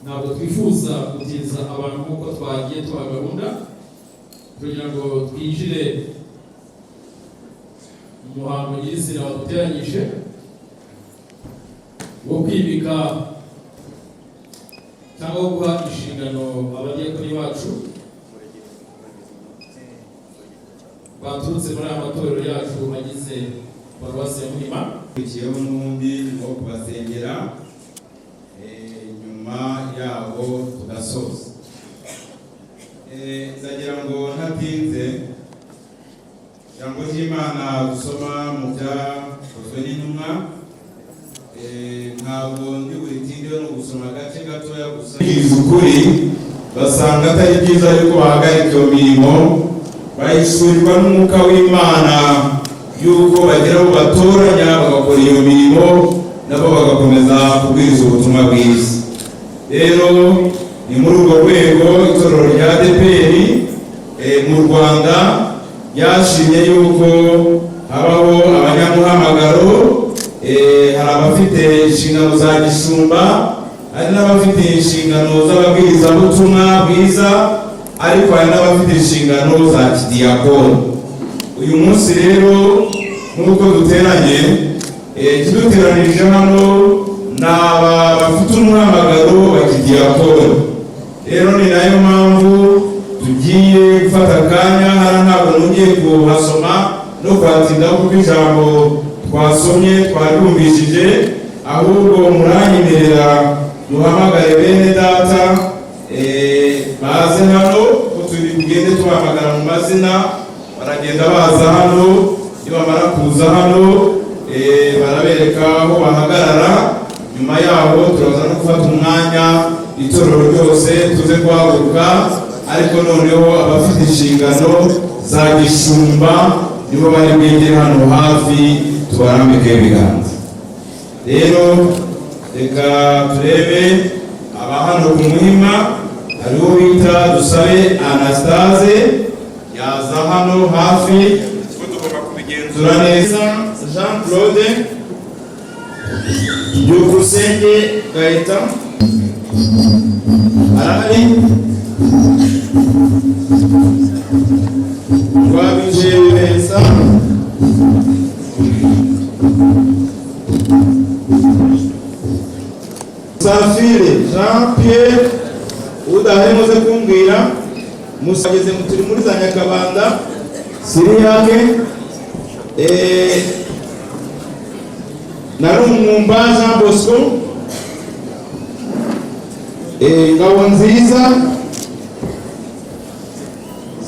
Ntabwo twifuza gutinza abantu nk'uko twagiye tuba gahunda, kugira ngo twinjire mu muhango nyirizina waduteranyije wo kwimika cyangwa wo guha inshingano abadiyakoni bacu baturutse muri aya matorero yacu agize Paruwasi ya Muhima.
Ukurikiyeho n'undi wo kubasengera, nyuma yabo tugasoza. Ndagira ngo ntatinze, ijambo ry'Imana dusoma mu Byakozwe n'Intumwa, ntabwo ndi buritindeho, ni ugusoma agace gatoya gusa. Ukuri basanga atari byiza yuko bahagarika iyo mirimo, bahishurirwa n'Umwuka w'Imana yuko bagira abo batoranya bagakora iyo mirimo, nabo bagakomeza kubwiriza ubutumwa bwiza. Rero ni muri urwo rwego itorero rya ADEPR mu Rwanda ryashimye yuko habaho abanyamuhamagaro. Hari abafite inshingano za gishumba, hari n'abafite inshingano z'ababwirizabutumwa bwiza, ariko hari n'abafite inshingano za kidiyakoni. Uyu munsi rero nk'uko duteranye, ikiduteranirije hano ni aba bafite umuhamagaro wa kidiyakoni. Rero ni nayo mpamvu tugiye gufata akanya hano. Ntabwo nongeye kuhasoma no kuhatindaho kuko ijambo twasomye twaryumvishije, ahubwo muranyemerera duhamagare bene data baze hano, ko turi tugende tubahamagara mu mazina. Baragenda baza hano, nibamara kuza hano barabereka aho bahagarara. Nyuma yaho turaza no gufata umwanya, itorero ryose tuze guhaguruka, ariko noneho abafite inshingano za gishumba nibo bari bwegere hano hafi, tubarambike ibiganza. Rero reka turebe aba hano ku Muhima. Hariho bita Dusabe Anastase, yaza hano hafi kuko tugomba kubigenzura neza. Jean Claude Byukusenge Gaëtan arahari. Rwabije Vincent, Safire Jean Pierre, udahari muze kumbwira. Musageze turi muri za Nyakabanda Siriyake. Narumwumba Jean Bosco, Ngabonziza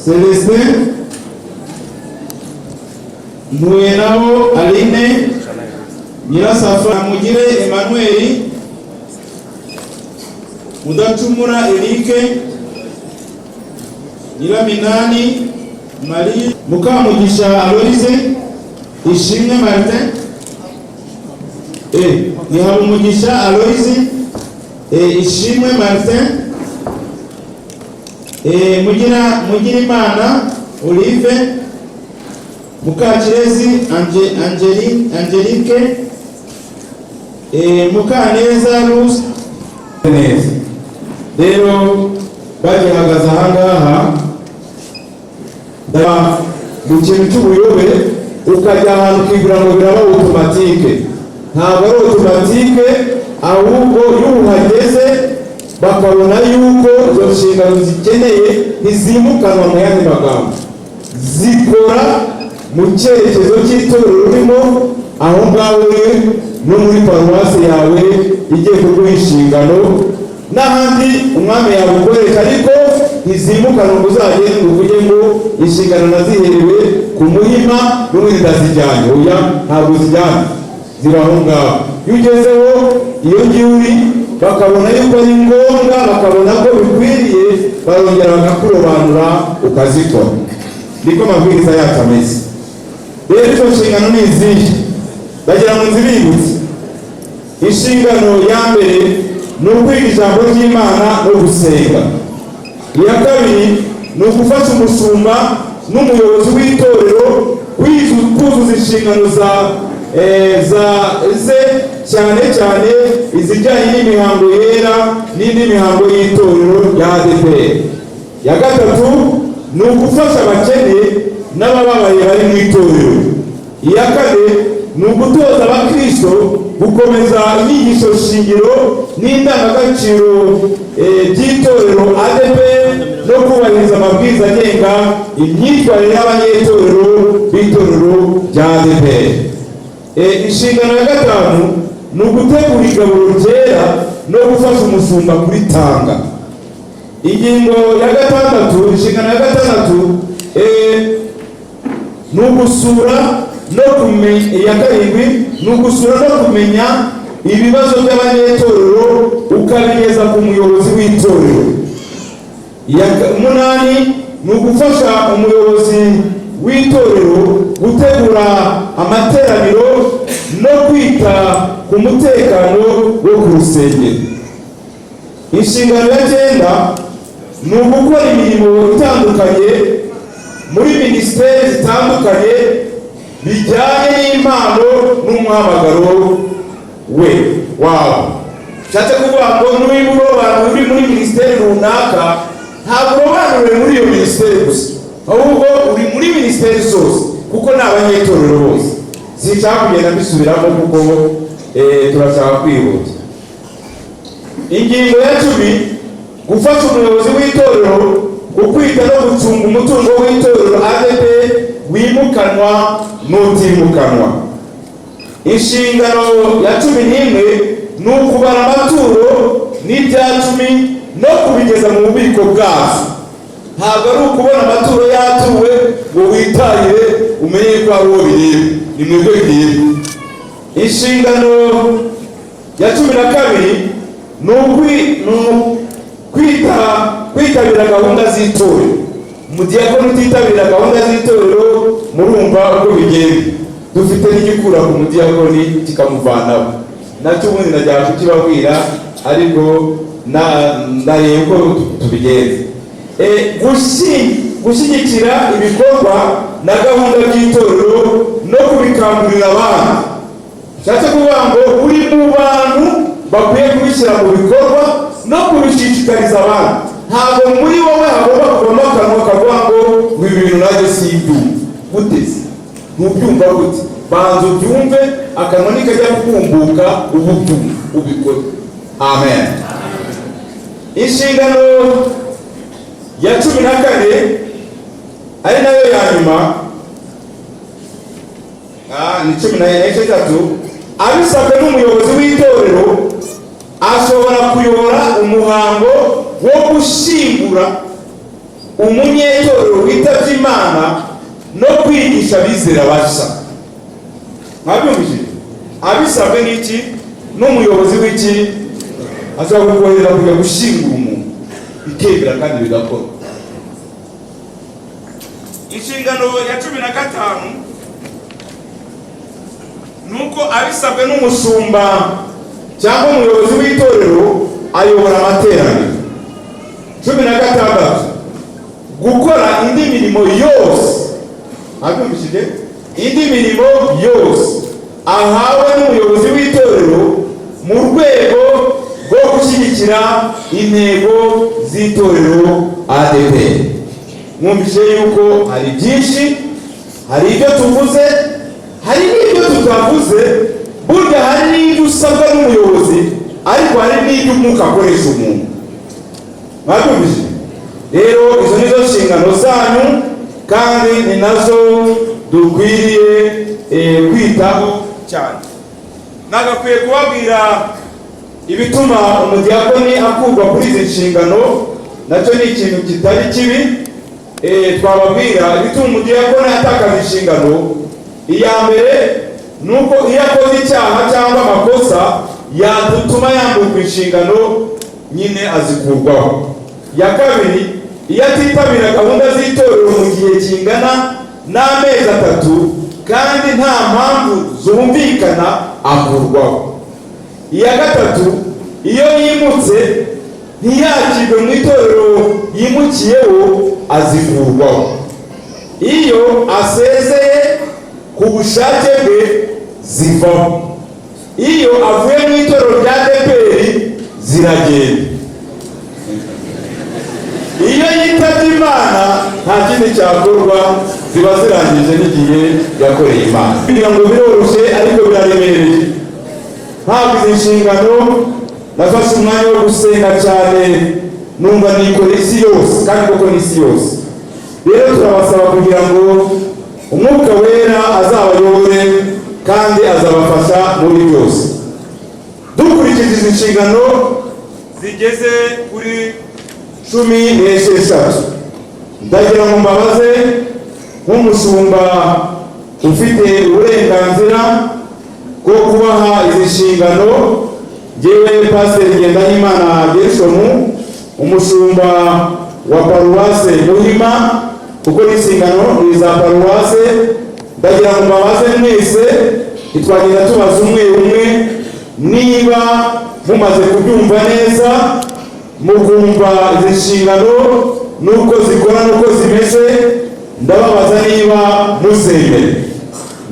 Celestin, Ntuyenabo Aline, Nyirasafa Mugire Emmanuel, Mudacumura Eric, Nyiraminani Marie, Mukamugisha Aloise, Ishimwe Martin, Nihabumugisha Aloise, Ishimwe Martin, Mugira Mugirimana Olive, Mukakirezi Angelique, Mukaneza Ruth. Neza rero bagihagaze ahangaha mu kintu cy'ubuyobe, ukajya ahantu ukibwira ngo biraba automatique. Ntabwo ari automatique, ahubwo iyo uhageze bakabona yuko izo nshingano zikeneye, ntizimukanwa. Mu yandi magambo, zikora mu cyerekezo cy'itorero urimo aho ngaho uri, no muri paruwasi yawe igiye kuguha inshingano, n'ahandi Umwami yagukoresha, ariko ntizimukanwa ngo uzagende uvuge ngo inshingano naziherewe ku Muhima n'ubundi ndazijyanye. Oya, ntabwo zijyanye, ziba aho ngaho. Iyo ugezeho iyo ngiyo uri, bakabona yuko ari ngombwa, bakabona ko bikwiriye, barongera bakakurobanura ukazikora. Niko amabwiriza yacu ameze. Rero izo nshingano ni izihe? Bagira ngo nzibibutse. Inshingano ya mbere ni ukwiga ijambo ry'Imana no gusenga. Iya kabiri ni ugufasha umushumba n'umuyobozi w'itorero kuzuza inshingano za za ze, cyane cyane izijyanye n'imihango yera n'indi mihango y'itorero rya ADEPR. Ya gatatu ni ugufasha abakene n'abababaye bari mu itorero. Iya kane ni ugutoza abakristo gukomeza inyigisho shingiro n'indangagaciro by'itorero ADEPR no kubahiriza amabwiriza agenga imyitwarire y'abanyetorero b'itorero rya ADEPR. Inshingano ya gatanu ni ugutegura igaburo ryera no gufasha umushumba kuritanga. Ingingo ya gatandatu, inshingano ya gatandatu ni ugusura no kumenya, iya karindwi ni ugusura no kumenya ibibazo by'abanyetorero ukabigeza ku muyobozi w'itorero. Iya munani ni ugufasha umuyobozi w'itorero gutegura amateraniro no kwita ku mutekano wo ku rusengero. Inshingano ya cyenda ni ugukora imirimo itandukanye muri minisiteri zitandukanye bijyanye n'impano n'umuhamagaro we wawe. Nshatse kuvuga ngo niba urobanura uri muri minisiteri runaka, ntabwo urobanuriwe muri iyo minisiteri gusa, ahubwo uri muri minisiteri zose, kuko ni abanyetorero bose. Sinshaka kugenda mbisubiramo kuko turashaka kwihuta. Ingingo ya 10: gufasha umuyobozi w'itorero ku kwita no gucunga umutungo w'itorero ADEPR wimukanwa n'utimukanwa. Inshingano ya 11 ni ukubara amaturo n'ibya cumi no kubigeza mu bubiko bwazo. Ntabwo ari ukubona amaturo yatuwe ngo witahire, umenye ko ari uwo bireba, ni mwebwe bireba. Inshingano ya 12 ni kwitabira gahunda z'itorero. Umudiyakoni utitabira gahunda z'itorero, murumva uko bigenda. Dufite n'igikura ku mudiyakoni kikamuvanaho, nacyo ubundi najya kukibabwira, ariko ndareba uko tubigenza. Gushyigikira ibikorwa na gahunda by'itorero no kubikangurira abandi. Bishatse kuvuga ngo uri mu bantu bakwiye kubishyira mu bikorwa no kubishishikariza abandi. Ntabwo muri wowe hagomba kuvamo akanwa kavuga ngo ibi bintu nanjye simbyumva. Gute se? Ntubyumva gute? Banza ubyumve, akanwa nikajya kukumbuka uba ubyumva, ubikore. Amen. Inshingano ya 14, ari nayo ya nyuma, ni 16: abisabwe n'umuyobozi w'itorero ashobora kuyobora umuhango wo gushyingura umunyetorero witabye Imana no kwigisha abizera bashya. Mwabyumvise? Abisabwe n'iki? N'umuyobozi w'iki? Ashobora kukohereza kujya gushyingura umuntu, bikemera kandi bigakora. Inshingano ya 15 ni uko abisabwe n'umushumba cyangwa umuyobozi w'itorero ayobora amateraniro. 16: gukora indi mirimo yose. Abyumvishije? Indi mirimo yose ahawe n'umuyobozi w'itorero mu rwego rwo gushyigikira intego z'itorero ADEPR. Mwumvise yuko hari byinshi, hari ibyo tuvuze, hari n'ibyo tutavuze. Burya hari n'ibyo usabwa n'umuyobozi, ariko hari n'ibyo Umwuka akoresha umuntu. Mwabyumvise? Rero izo nizo nshingano zanyu kandi ni nazo dukwiriye kwitaho cyane. Nagakwiye kubabwira ibituma umudiyakoni akurwa kuri izi nshingano, nacyo ni ikintu kitari kibi. Twababwira ibituma umudiyakoni atakaza inshingano. Iya mbere ni uko iyo akoze icyaha cyangwa amakosa yatuma yamburwa inshingano, nyine azikurwaho. Iya kabiri, iyo atitabira gahunda z'itorero mu gihe kingana n'amezi 3 kandi nta mpamvu zumvikana, akurwaho. Iya gatatu, iyo yimutse ntiyakirwe mu itorero yimukiyeho, azikurwaho. Iyo asezeye ku bushake bwe. Zivaho iyo avuye mu itorero rya ADEPR, ziragenda. Iyo yitabye Imana, nta kindi cyakorwa, ziba zirangije n'igihe yakoreye Imana. Kugira ngo biroroshye, ariko biraremereye. Ntabwo izi nshingano, nafashe umwanya wo gusenga cyane, numva nikora isi yose, kandi koko ni isi yose. Rero turabasaba kugira ngo Umwuka Wera azabayobore kandi azabafasha muri byose. Dukurikije izi nshingano zigeze kuri 16, ndagira ngo mbabaze nk'umushumba ufite uburenganzira bwo kubaha izi nshingano, ngewe Pasiteri Ngendahimana Gershomu, umushumba wa Paruwase Muhima, kuko n'inshingano ni iza paruwase. Ndagira ngo mbabaze mwese, ntitwagenda tubaza umwe umwe, niba mumaze kubyumva neza, mukumva izi nshingano n'uko zikora n'uko zimeze. Ndababaza niba muzemera.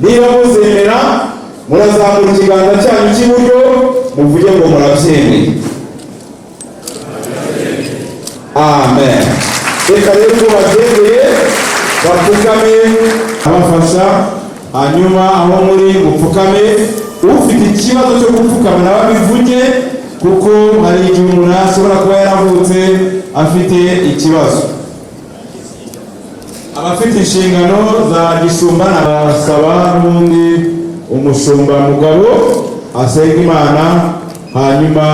Niba muzemera, murazamura ikiganza cyanyu cy'iburyo, muvuge ngo murabyemeye. Amen. Reka rero ubwo babyemeye bapfukame, abafasha, hanyuma aho muri mupfukame. Ufite ikibazo cyo gupfukama nawe abivuge, kuko hari igihe umuntu ashobora kuba yaravutse afite ikibazo. Abafite inshingano za gishumba nabasaba n'ubundi umushumba Mugabo asenga Imana, hanyuma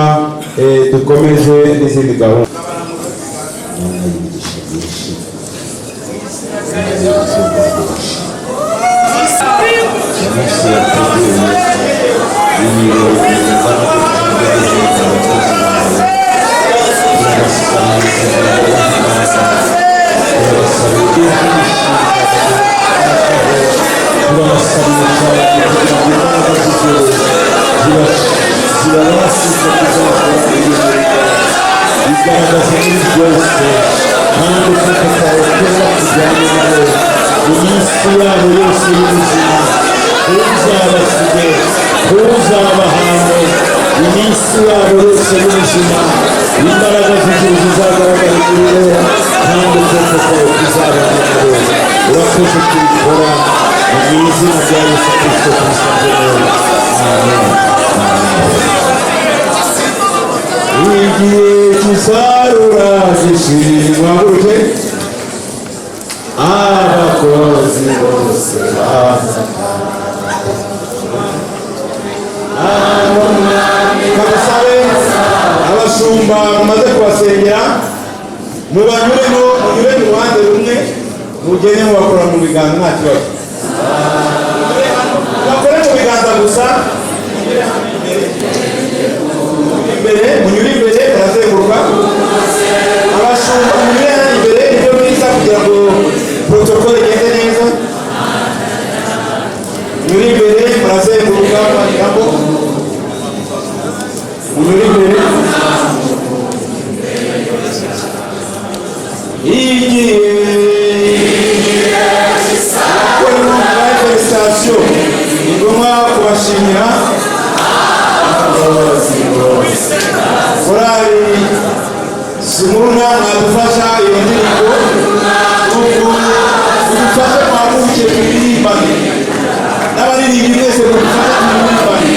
dukomeze n'izindi gahunda.
Imana y'imigisha myinshi, Imana y'imigisha, umunsi yateguye ibirori bingana gutya byo guhemba abakozi bawe, turabasaba izina ry'Imana, turabasaba ibyishimo, turabasabira cyane kugira ngo imbaraga z'ijuru zibabashishe kuzakora ibintu bigaragaza muri byose, kandi ukuboko kwawe kuza kujyana nabo mu minsi yabo yose y'ubuzima. Ntuzabasige, ntuzabahane iminsi yabo yose y'ubuzima. Imbaraga z'ijuru zizagaragara muri bo, kandi ukuboko kwawe kuzabana nabo. Urakoze kubikora. Mu izina rya Yesu Kirisito tubisabye neza, amen.
Igihe cy'isarura gishimwa, abakozi bose baza. Kabasabe abashumba mumaze kubasengera, mubanyuremo, munyure mu ruhande rumwe, mugende mubakora mu biganza, nta kibazo. Bakore mu biganza gusa. Imbere, munyure imbere, murazenguruka. Abashumba munyure hano imbere, nibyo byiza kugira ngo protocole igende neza. Munyure imbere, murazenguruka, banyuramo, munyure imbere. Igihe félicitations, ni ngombwa kubashimira. Korali Simuruna, mwadufasha iyo ndirimbo, nuko mudufashe, mwahagurukiye turirimbane n'abaririmbyi mwese, mudufashe turirimbane.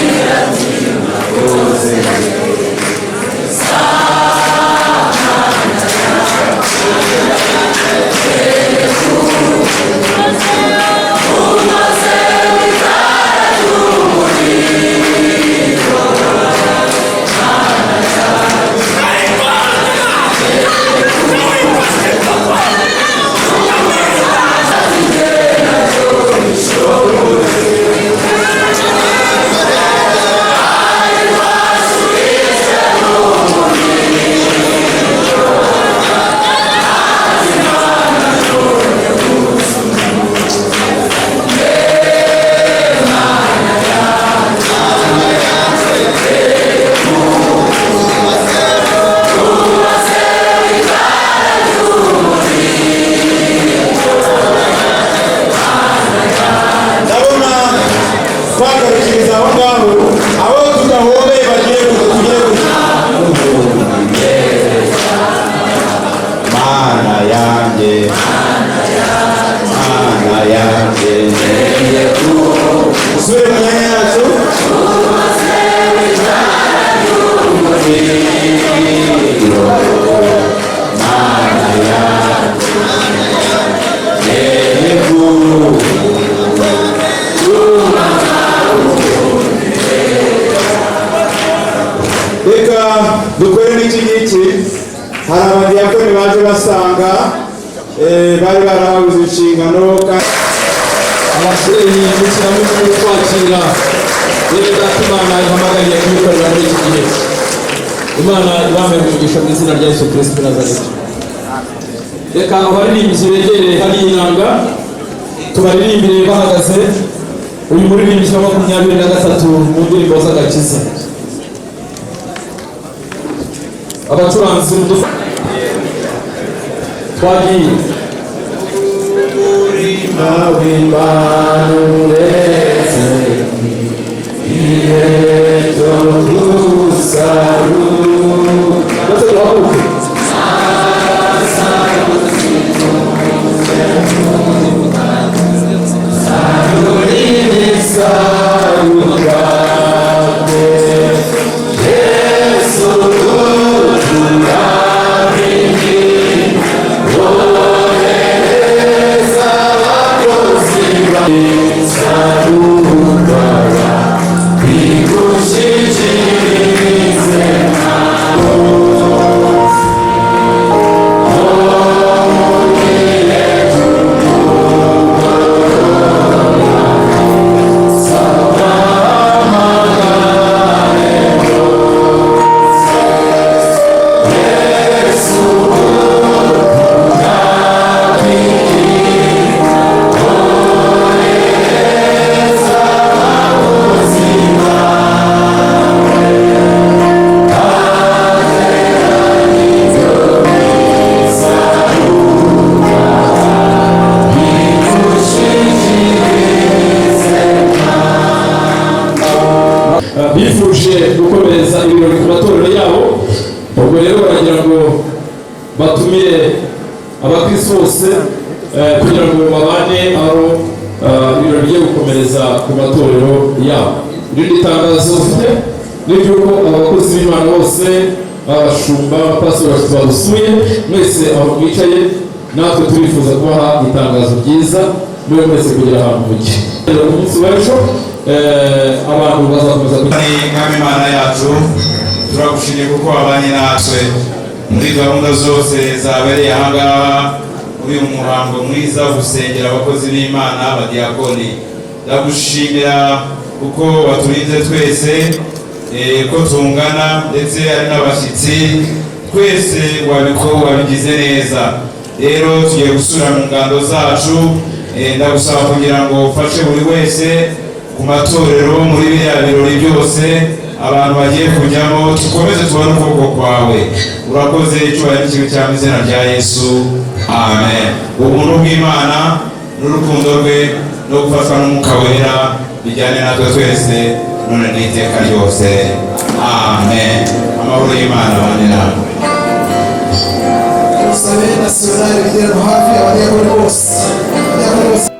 Hari abadiyakoni baje basanga bari barahawe izi nshingano kandi
Ababyeyi gushyiramo twakira rero Data Imana ihamagariye kubikorera muri iki gihe. Imana ibamere umugisha mu izina rya Yesu Kirisito Nazareti. Reka abaririmbyi begereye hariya inanga tubaririmbire bahagaze. Uyu muririmbyi wa 23 mu ndirimbo z'agakiza, abacuranzi twagiye. W'Imana uretse igihe cyo gusarura, maze duhaguruke. Bifuje gukomereza ibirori ku matorero yabo. Ubwo rero baragira ngo batumire abakristo bose kugira ngo babane aho ibirori bigiye gukomereza ku matorero yabo. Irindi tangazo dufite ni iry'uko abakozi b'Imana bose, abashumba, abapasitori badusuye mwese aho mwicaye, natwe turifuza kubaha itangazo ryiza muri mwese kugira ahantu mujye. Ku munsi w'ejo abantu bazakomeza.
Mwami Imana yacu, turagushimiye kuko wabanye natwe muri gahunda zose zabereye ahangaha muri uyu muhango mwiza wo gusengera abakozi b'Imana, abadiyakoni. Ndagushimira kuko waturinze twese ko tungana, ndetse ari n'abashyitsi twese wabiko wabigize neza. Rero tugiye gusubira mu ngando zacu. Ndagusaba kugira ngo ufashe buri wese ku matorero muri biriya birori byose abantu bagiye kujyamo, dukomeze tubone ukuboko kwawe. Urakoze. Icyubahiro n'ikigo cya mu izina rya Yesu, amen. Ubuntu bw'Imana n'urukundo rwe no gufatwa n'Umwuka Wera bijyane natwe twese none n'iteka ryose, amen. Amahoro y'Imana abane namwe.
Sabe nationale bigera hafi abadiyakoni bose, abadiyakoni bose.